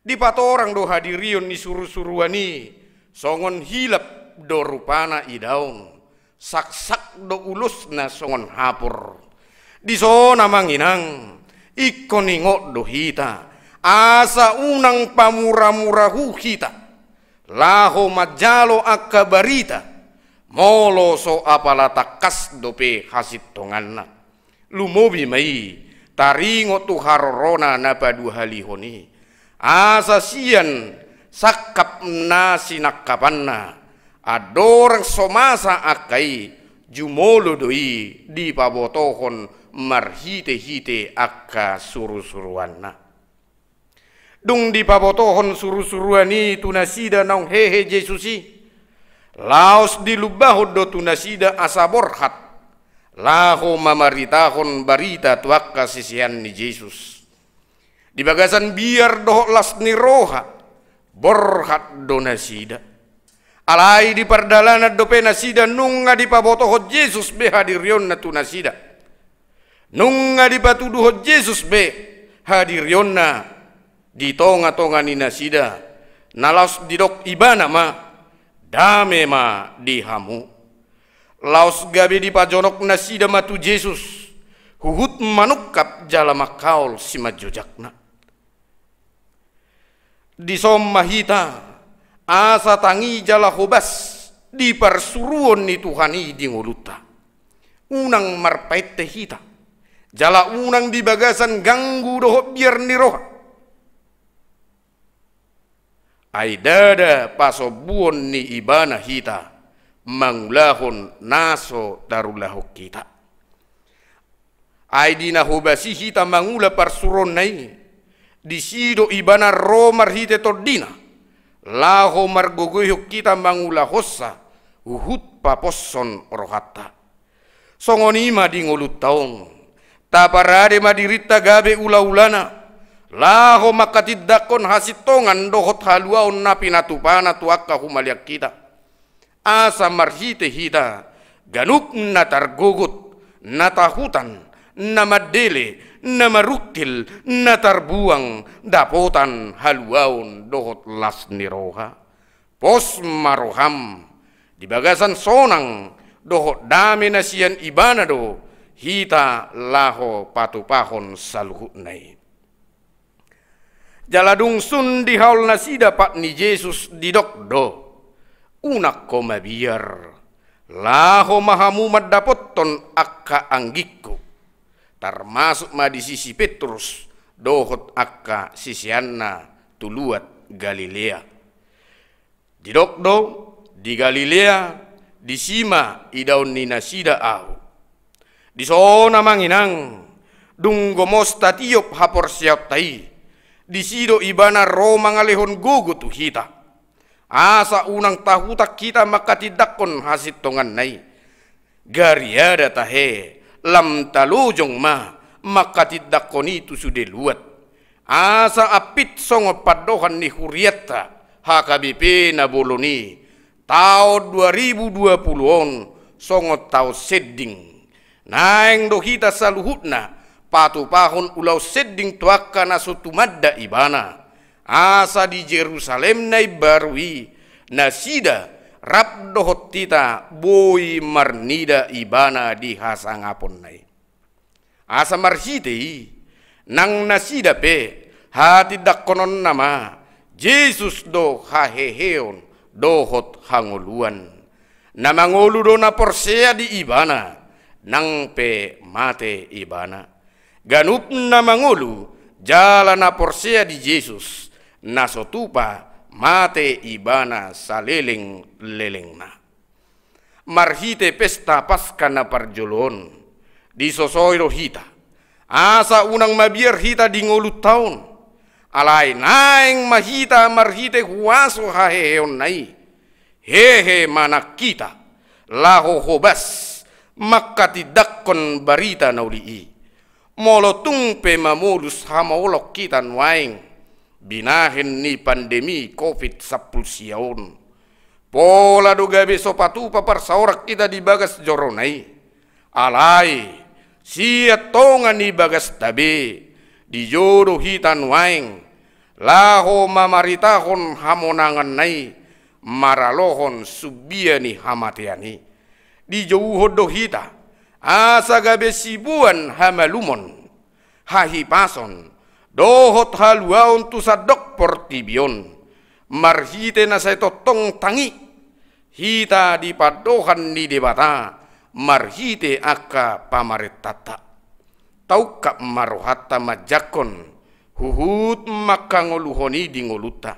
Dipatorang do hadirion ni surusuruan i, songon hilap do rupana idaon, saksak do ulosna songon hapur. Dison, amang inang, ingkon ingot do hita, asa unang pamuramurahu hita, laho manjalo angka barita, molo so apala tangkas dope hasintonganna. Lumobi ma i, taringot tu harorona na paduahalihon i. Asa sian sangkap na sinangkapanna, andorang so masa angka i, jumolo do i dipabotohon marhitehite angka surusuruanna. Dung dipabotohon surusuruan i tu nasida naung hehe Jesus i, laos dilumbahon do tu nasida asa borhat, laho mamaritahon barita tu angka sisean ni Jesus. Di bagasan biar dohot las ni roha, borhat do nasida. Alai di pardalanan dope nasida nunga dipabotohon Jesus be hadirionna tu nasida. Nunga dipatuduhon Jesus be hadirionna di tongatonga ni nasida, na laos didok Ibana ma, "Dame ma di hamu." Laos gabe dipajonok nasida ma tu Jesus, huhut manungkap jala mangkaol simanjojakna. Dison ma hita, asa tangi jala hobas di parsuruon ni Tuhan i di ngolunta. Unang marpainte hita, jala unang di bagasan ganggu dohot biar ni roha. Ai ndada pasombuon ni Ibana hita mangulahon na so tarulahon hita. Ai di na hobas i hita mangula parsuruonna i, disi do Ibana ro marhite TondiNa, laho margogoihon hita mangulahonsa, huhut paposhon rohanta. Songon i ma di ngolunta on, taparade ma dirinta gabe ulaulana, laho manghatindanghon hasintongan dohot haluaon na pinatupana tu angka humaliang hita. Asa marhite hita, ganup na targogot, na tahutan, na mandele, na marungkil, na tarbuang, dapotan haluaon dohot las ni roha. Pos ma roham, di bagasan sonang dohot dame na sian Ibana do hita laho patupahon saluhutna i. Jala dung sun dihaol nasida pat ni Jesus, didok do: Unang ho mabiar, laho ma hamu mandapothon angka anggingku, tarmasuk ma disi si Petrus dohot angka siseanna tu luat Galilea. Didok do, di Galilea, disi ma idaon ni nasida ahu. Dison amang inang, dung gomos tatiop haporseaonta i, disi do ibana ro mangalehon gogo tu hita. Asa unang tahutak hita manghatindanghon hasintonganna i. Gariada tahe, lam talojong ma manghatindanghon i tu sude luat. Asa ampit songon pandohan ni hurianta H K B P na bolon i, taon dua ribu dua puluh on songon taon sending. Naeng do hita saluhutna patupahon ulaon sending tu angka na so tumanda ibana. Asa di Jerusalem na imbaru i, nasida rap dohot hita boi marnida ibana di hasangaponna i. Asa marhite i, nang nasida pe hatindangkononna ma, Jesus do haheheon dohot hangoluan. Na mangolu do na porsea di ibana, nang pe mate ibana. Ganup na mangolu jala na porsea di Jesus, na so tupa mate ibana saleleng-lelengna. Marhite pesta Paska na parjolo on, disosoi do hita, asa unang mabiar hita di ngolunta on. Alai naeng ma hita marhite huaso haheheonna i, hehe ma nang hita, laho hobas manghatindanghon barita na uli i. Molo tung pe mamolus hamaolon hita nuaeng, binahen ni pandemi covid sampulu sia on, pola do gabe so patupa parsaoran hita di bagas jorona i. Alai, sian tonga ni bagasta be, dijodo hita nuaeng, laho mamaritahon hamonanganna i, maralohon sumbia ni hamatean i. Dijouhon do hita, asa gabe siboan hamalumon, hahipason, dohot haluaon tu sandok portibi on, marhite na sai tongtong tangi, hita di pandohan ni Debata, marhite angka pamarentanta. Taungkap ma rohanta manjangkon, huhut mangkangoluhon i di ngolunta.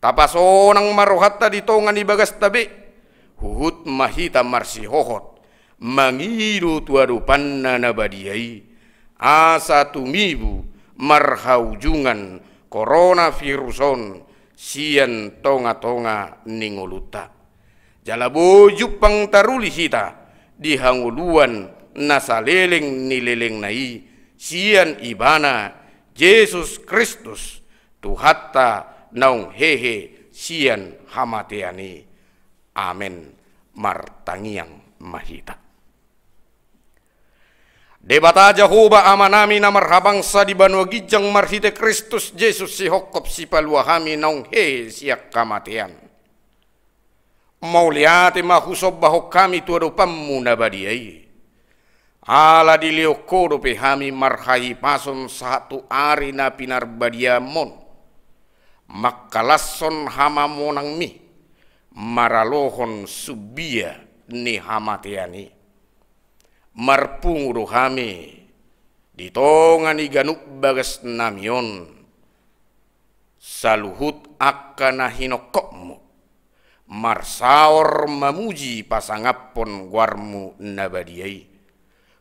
Tapasonang ma rohanta di tonga ni bagasta be, huhut ma hita marsihohot, mangido tu adopanna na badia i, asa tumibu marhaujungan koronavirus on sian tonga-tonga ni ngolunta. Jala boi jumpang taruli hita di hangoluan na saleleng ni lelengna i, sian ibana Jesus Kristus, Tuhanta naung hehe sian hamatean i. Amen. Martangiang ma hita. Debata Jahowa Amanami na marhabangsa di banua ginjang marhite Kristus Jesus sihophop sipalua hami naung hehe sian hamatean. Mauliate ma husombahon hami tu adopanmu na badia i. Ala dilehon ho dope hami marhahipason sahat tu ari na pinarbadiaonmon. Mangkalashon hamamonangmi, maralohon sumbia ni hamatean i. Marpungu do hami, di tonga ni ganup bagasnami on, saluhut angka na hinophopmu, marsaor mamuji pasangaphon goarmu na badia i,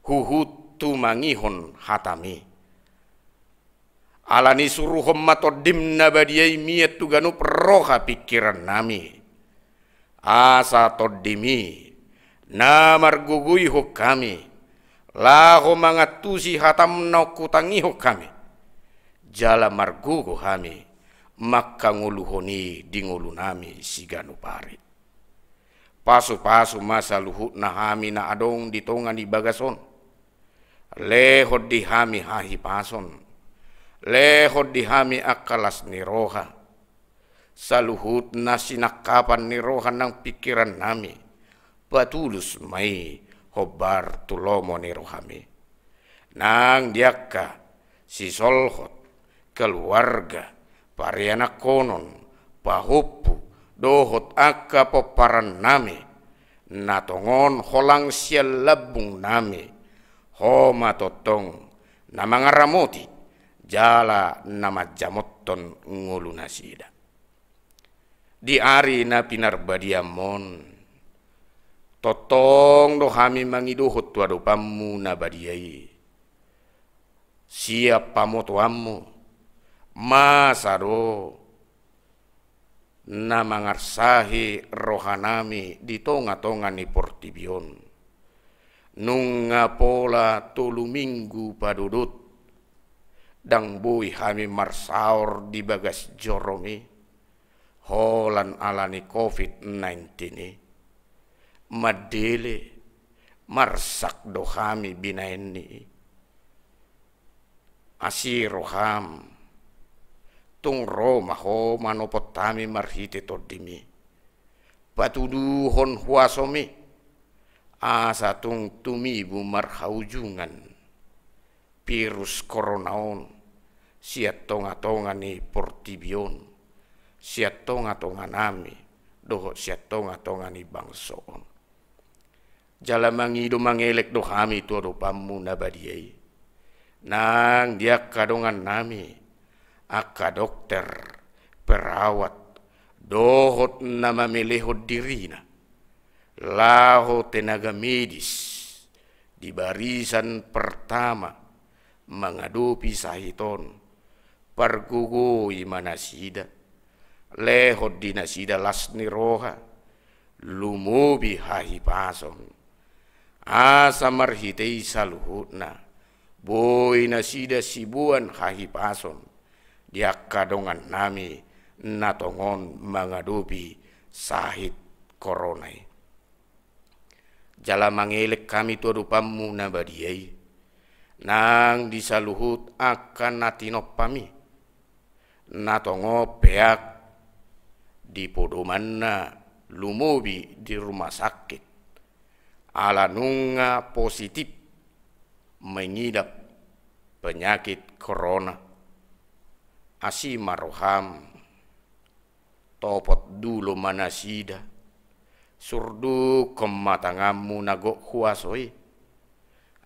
huhut tumangihon hatami. Alani suruhon ma Tondim na badia i mian tu ganup roha pingkirannami. Asa Tondimi, na margogoihon hami, laho mangantusi hatam naung hutangihon hami. Jala margogo hami, mangkangoluhon i di ngolunami siganup ari. Pasupasu ma saluhutna hami na adong di tonga ni bagas on. Lehon di hami hahipason. Lehon di hami angka las ni roha. Saluhutna sinangkapan ni roha nang pingkirannami. Patulus ma i hombar tu lomo ni rohami. Nang di angka sisolhot, keluarga, parianakhonon, pahompu, dohot angka pomparan nami, na tongon holang sian lambung nami, Ho ma tongtong na mangaramoti jala na manjamothon ngolu nasida. Di ari na pinarbadiam on, tongtong do hami mangidohon tu adopanmu na badia i sian pamotoanmu, masa do na mangarsahi rohanami di tonga-tonga ni portibi on. Nunga pola tolu minggu padodot ndang boi hami marsaor di bagas jorom i, holan ala ni covid nineteen i. Mandele, marsak do hami binahenni i. Asi roham, tung ro ma Ho manopot hami marhite Tondim i, patuduhon huasom i, asa tung tumibu marhaujungan virus corona on sian tonga-tonga ni portibi on, sian tonga-tonga nami, dohot sian tonga-tonga ni bangso on. Jala mangido mangelek do hami tu adopanmu na badia i, nang di angka dongan nami, angka dokter, perawat, dohot na mamelehon dirina laho tenaga medis di barisan pertama mangadopi sahit on. Pargogoi ma nasida, lehon di nasida las ni roha, lumobi hahipason, asa marhite i saluhutna boi nasida siboan hahipason di angka dongan nami na tongon mangadopi sahit corona i. Jala mangelek hami tu adopanmu na badia i, nang di saluhut angka na tinompam i, na tongon peak di podomanna, lumobi di rumah sakit, ala nunga positif mengidap penyakit corona. Asi ma roham, topot dulo ma nasida, surdukkon ma tanganmu na gok huaso i,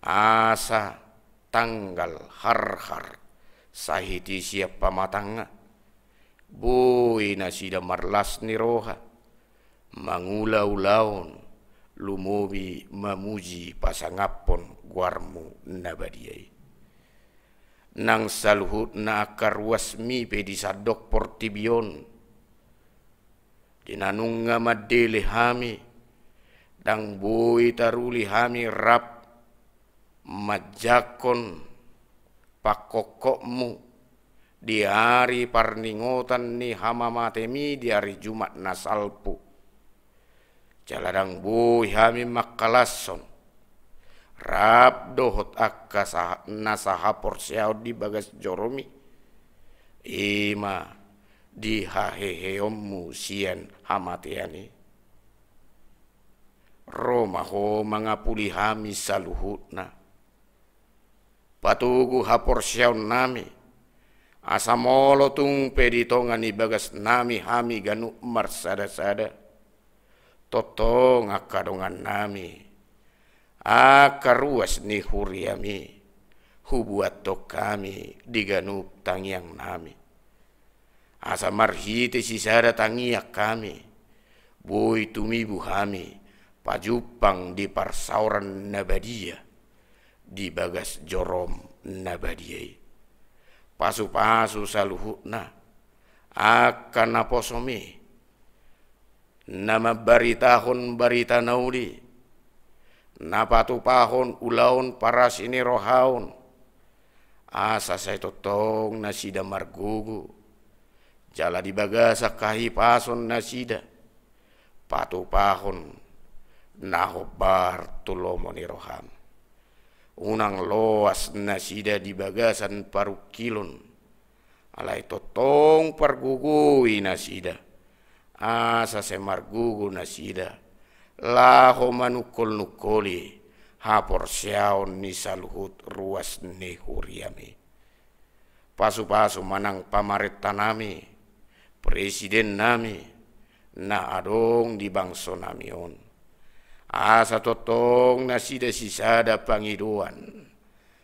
asa tanggal harhar sahit i sian pamatangna, boi nasida marlas ni roha, mangula ulaon, lumobi mamuji pasangaphon goarmu na badia i. Nang saluhutna angka ruasmi pe di sandok portibi on, di na nunga mandele hami, ndang boi taruli hami rap manjangkon pangkophopmu di ari parningotan ni hamamatemi di ari Jumat na salpu. Jala ndang boi hami mangkalashon rap dohot angka sa-, na sahaporseaon di bagas jorom i, i ma di haheheonmu sian hamatean i. Ro ma Ho mangapuli hami saluhutna. Patogu haporseaonnami, asa molo tung pe di tonga ni bagasnami hami ganup marsada-sada, tongtong angka dongannami, angka ruas ni huriami, hubuathon hami di ganup tangiangnami. Asa marhite sisada tangiang hami, boi tumibu hami pajumpang di parsaoran na badia di bagas jorom na badia i. Pasu-pasu saluhutna angka naposomi, na mambaritahon barita na uli, na patupahon ulaon parasi ni rohaon, asa sai tongtong nasida margogo, jala di bagasan hahipason nasida patupahon na hombar tu lomo ni roham. Unang loas nasida di bagasan parungkilon, alai tongtong pargogoi nasida, asa sai margogo nasida laho manungkol-nungkoli haporseaon ni saluhut ruas ni huriami. Pasu-pasu ma nang pamarentanami, presidennami, na adong di bangso nami on. Asa tongtong nasida sisada pangidoan,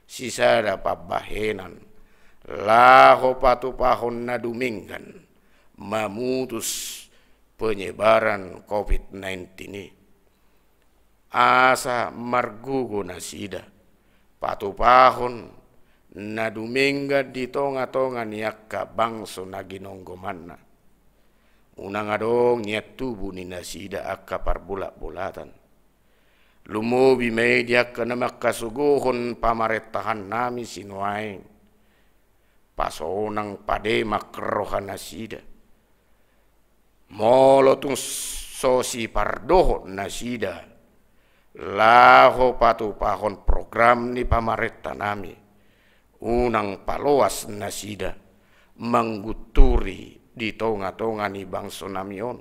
sisada pambahenan, laho patupahon na dumenggan mamutus penyebaran covid nineteen i. Asa margogo nasida patupahon na dumenggan di tonga-tonga ni angka bangso na ginonggomanna. Unang adong nian tubu ni nasida angka parbolat-bolatan. Lumobi ma i di angka na mangkasogohon pamarentahan nami sinuaeng. Pasonang pademak roha nasida. Molo tung so sipardohot nasida laho patupahon program ni pamarenta nami, unang paloas nasida manggunturi di tonga-tonga ni bangso nami on.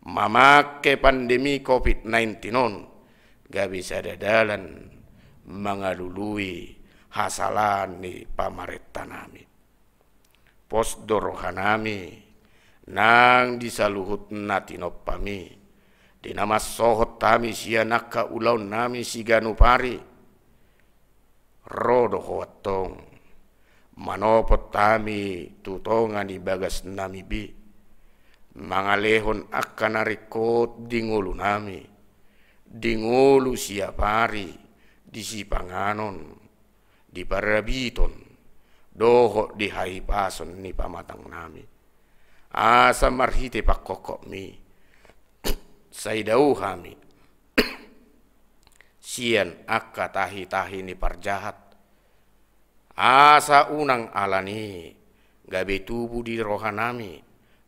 Mamangke pandemi covid nineteen on gabe sada dalan mangalului hasalaan ni pamarenta nami. Pos do roha nami nang di saluhut na tinompami, di na mansohot hami sian angka ulaon nami siganup ari. Ro do Ho antong manopot hami tu tonga ni bagas nami be, mangalehon angka na ringkot di ngolu nami, di ngolu siapari, di sipanganon, di parabiton, dohot di hahipason ni pamatang nami. Asa marhite pangkophopmi sai dao hami sian angka tahi-tahi ni parjahat. Asa unang alani gabe tubu di roha nami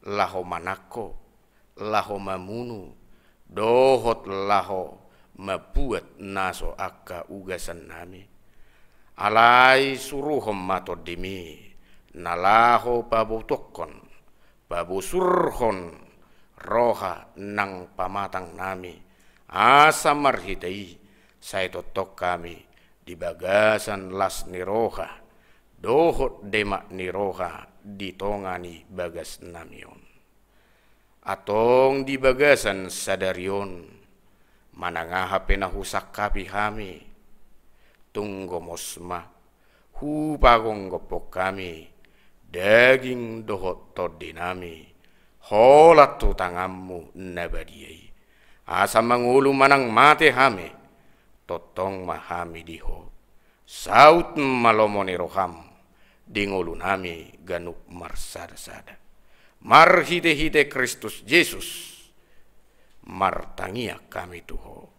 laho manangko, laho mamunu, dohot laho mambuat na so angka ugasan nami. Alai suruhon ma Tondimi na laho pabotohon, pabosurhon roha nang pamatang nami, asa marhite i sai tongtong hami di bagasan las ni roha dohot demak ni roha di tonga ni bagas nami on. Antong di bagasan sadari on, manang aha pe na husangkapi hami, tung gomos ma hupagomgophon hami daging dohot tondi nami holan tu tanganmu na badia i. Asa mangolu manang mate hami, tongtong ma hami di Ho. Saut ma lomo ni roham di ngolu nami ganup marsada-sada. Marhite-hite Kristus Jesus martangiang hami tu Ho.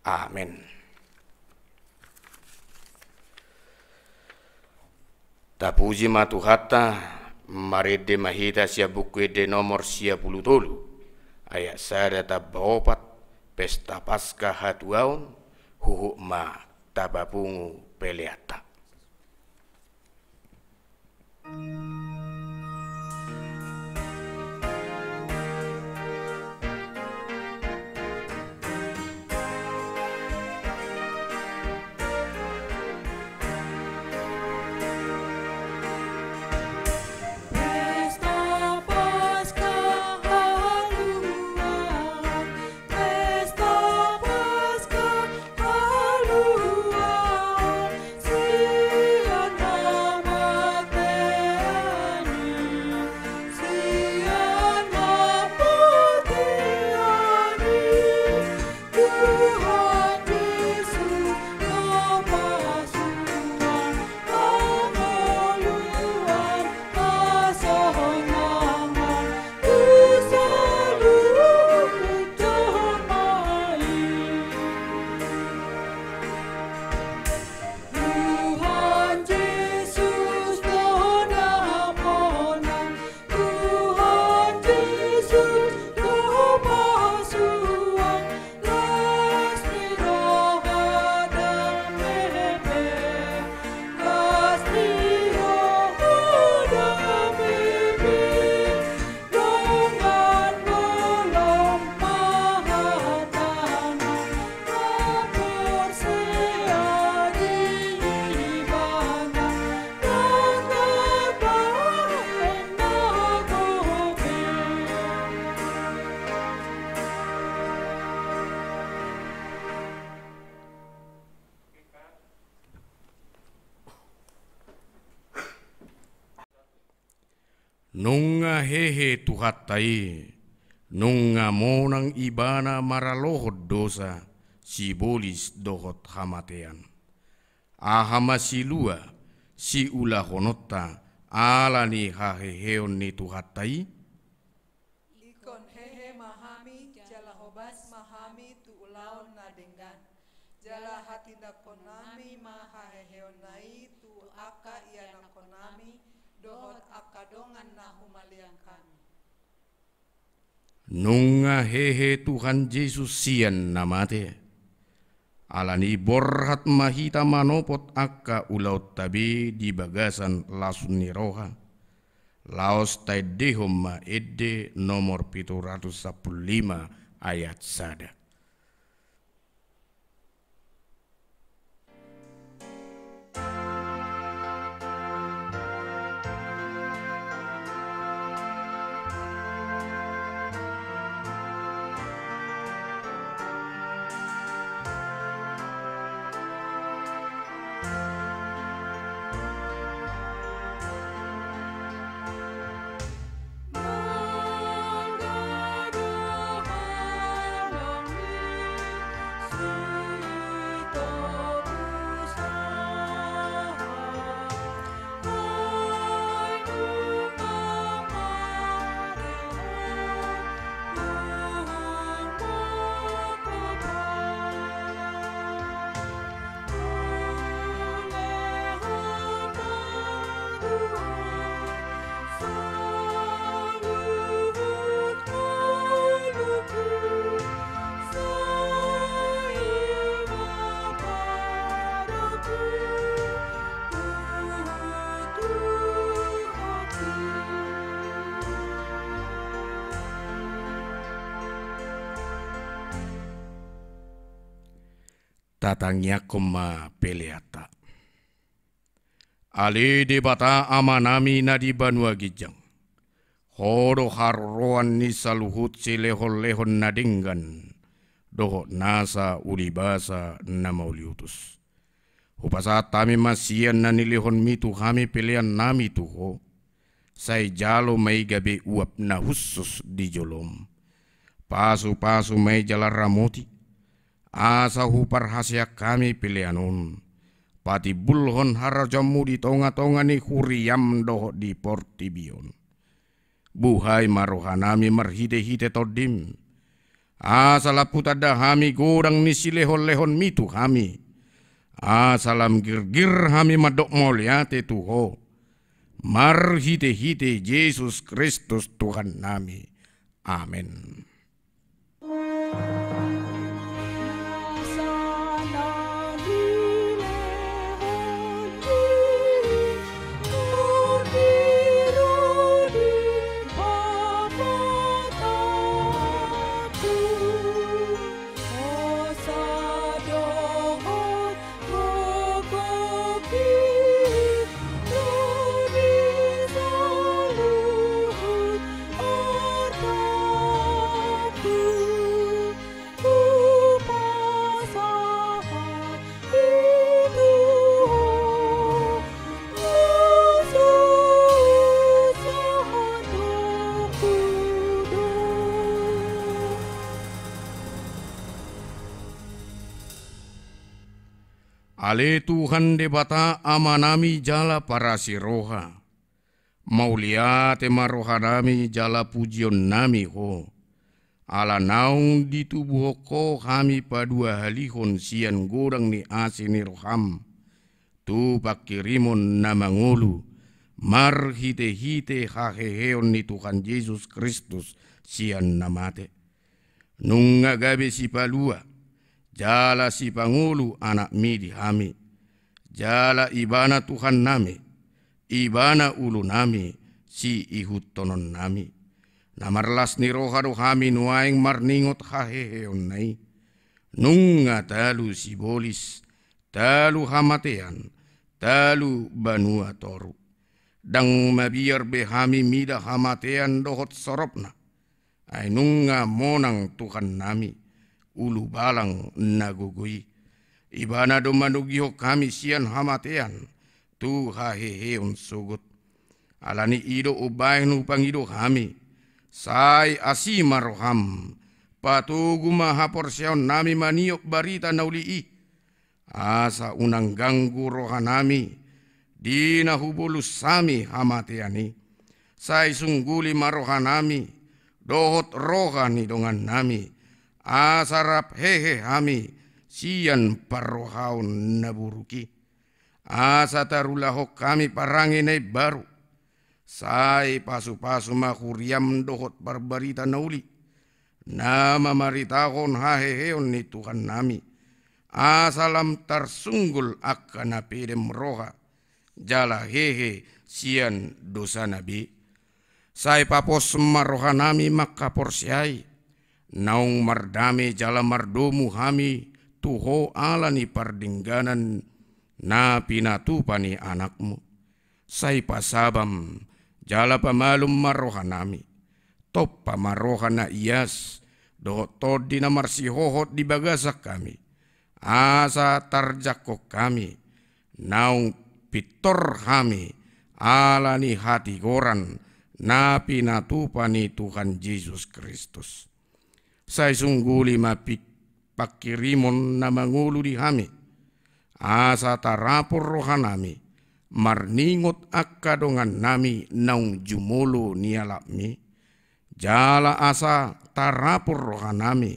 Amen. Tapuji ma Tuhanta. Marende ma hita sian Buku Ende nomor sia pulu tolu, ayat sada tamba opat, Pesta Paskah hatuaon, huhut ma tapapungu peleanta. Nunga hehe Tuhanta i, nunga monang Ibana maralohon dosa, sibolis dohot hamatean. Aha ma silua siulahononta ala ni haheheon ni Tuhanta i? Ingkon hehe ma hami, jala hobas ma hami tu ulaon na denggan. Jala hatindangkonnami ma haheheonna i tu angka ianakkonnami dohot angka dongan na humaliang hami. Nunga hehe Tuhan Jesus sian na mate. Ala ni i borhat ma hita manopot angka ulaonta be di bagasan las ni roha. Laos taendehon ma ende nomor pitu ratus sampulu lima ayat sada. Tatangiangkon ma peleanta. Ale Debata Amanami na di banua ginjang, Ho do haroroan ni saluhut silehonlehon na denggan dohot nasa ulibasa na mauliutus. Hupasahat hami ma sian na nilehonmi tu hami peleannami tu Ho. Sai jalo ma i gabe uap na hushus di jolom. Pasupasu ma i jala ramoti, asa huparhaseang hami pelean on. Patimbulhon harajaonmu di tongatonga ni huriam dohot di portibi on. Buhai ma rohanami marhitehite Tondim, asa lam hutanda hami godang ni silehonlehonmi tu hami, asa lam girgir hami mandok mauliate tu Ho, marhitehite Jesus Kristus Tuhannami. Amen. Ale Tuhan Debata Amanami jala parasi roha, mauliate ma rohanami jala pujionnami Ho, ala naung ditubuhon Ho hami paduahalihon sian godang ni asi ni roham tu pangkirimon na mangolu marhitehite haheheon ni Tuhan Jesus Kristus sian na mate. Nunga gabe sipalua jala sipangolu Anakmi di hami, jala Ibana Tuhannami, Ibana ulunami, siihuthononnami. Na marlas ni roha do hami nuaeng marningot haheheonna i. Nunga talu sibolis, talu hamatean, talu banua toru. Ndang mabiar be hami mida hamatean dohot soropna. Ai nunga monang Tuhannami, ulubalang na gogo i. Ibana do manogihon hami sian hamatean tu haheheon sogot. Ala ni i do umbahen hupangido hami, sai asi ma roham, patogu ma haporseaonnami maniop barita na uli i, asa unang ganggu rohanami di na hubolus hami hamatean i. Sai sungguli ma rohanami dohot roha ni dongannami, asa rap hehe hami sian parrohaon na buruk i. Asa tarulahon hami parange na imbaru, sai pasupasu ma huriam dohot parbarita na uli, na mamaritahon haheheon ni Tuhannami, asa lam tarsunggul angka na pedem roha jala hehe sian dosana be. Sai papos ma rohanami mangkaporseai, naung mardame jala mardomu hami tu Ho ala ni pardengganan na pinatupa ni Anakmu. Sai pasabam jala pamalum ma rohanami, tompa ma roha na ias dohot tondi na marsihohot di bagasan hami, asa tarjangkon hami naung pintor hami ala ni hatigoran na pinatupa ni Tuhan Jesus Kristus. Sai sungguli ma pi-, pangkirimon na mangolu di hami, asa tarapul rohanami marningot angka dongannami naung jumolo nialapmi, jala asa tarapul rohanami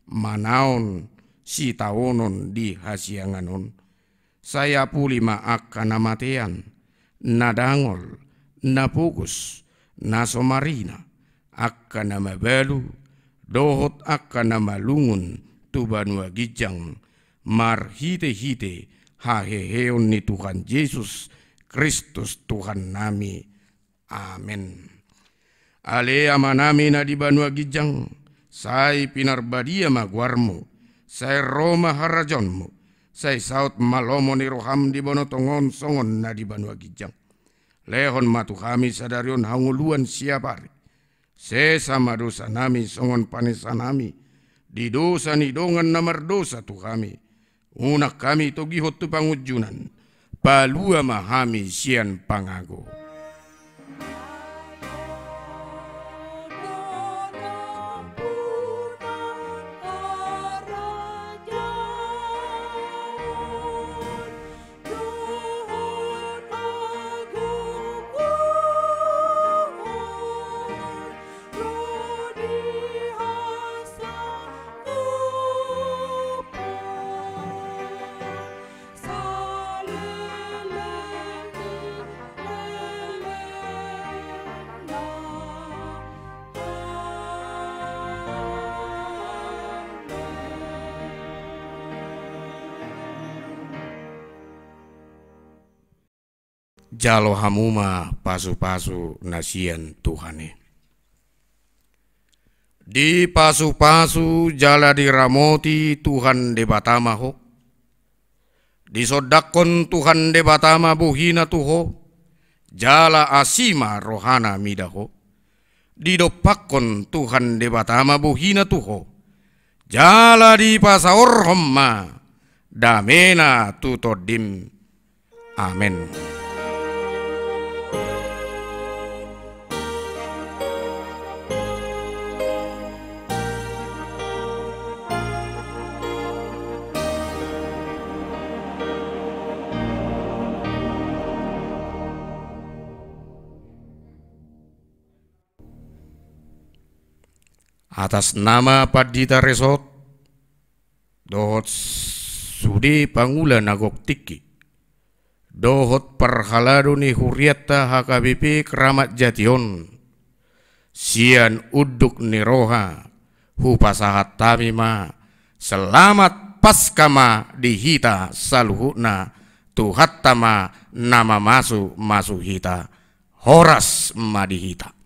manaon sitaonon di hasiangan on. Sai apuli ma angka na matean, na dangol, na pogos, na so marina, angka na mabalu, dohot angka na malungun tu banua ginjang, marhitehite haheheon ni Tuhan Jesus Kristus Tuhannami. Amen. Ale Amanami na di banua ginjang, sai pinarbadia ma goarmu, sai ro ma harajaonmu, sai saut ma lomo ni roham di banua tonga on songon na di banua ginjang. Lehon ma tu hami sadari on hangoluan siapari. Sesa ma dosanami songon panesanami di dosa ni dongan na mardosa tu hami. Unang hami togihon tu pangunjunan, palua ma hami sian pangago. Jalo hamu ma pasupasu na sian Tuhan i. Dipasupasu jala diramoti Tuhan Debata ma ho. Disondangkon Tuhan Debata ma bohina tu ho, jala asi ma rohana mida ho. Didompakkon Tuhan Debata ma bohina tu ho, jala dipasaorhon ma damena tu tondim. Amen. Atas nama pandita resort dohot sude pangula na gok tingki dohot parhalado ni hurianta H K B P Kramat Jati on, sian unduk ni roha hupasahat hami ma selamat Paska ma di hita saluhutna, Tuhanta ma na mamasumasu hita. Horas ma di hita.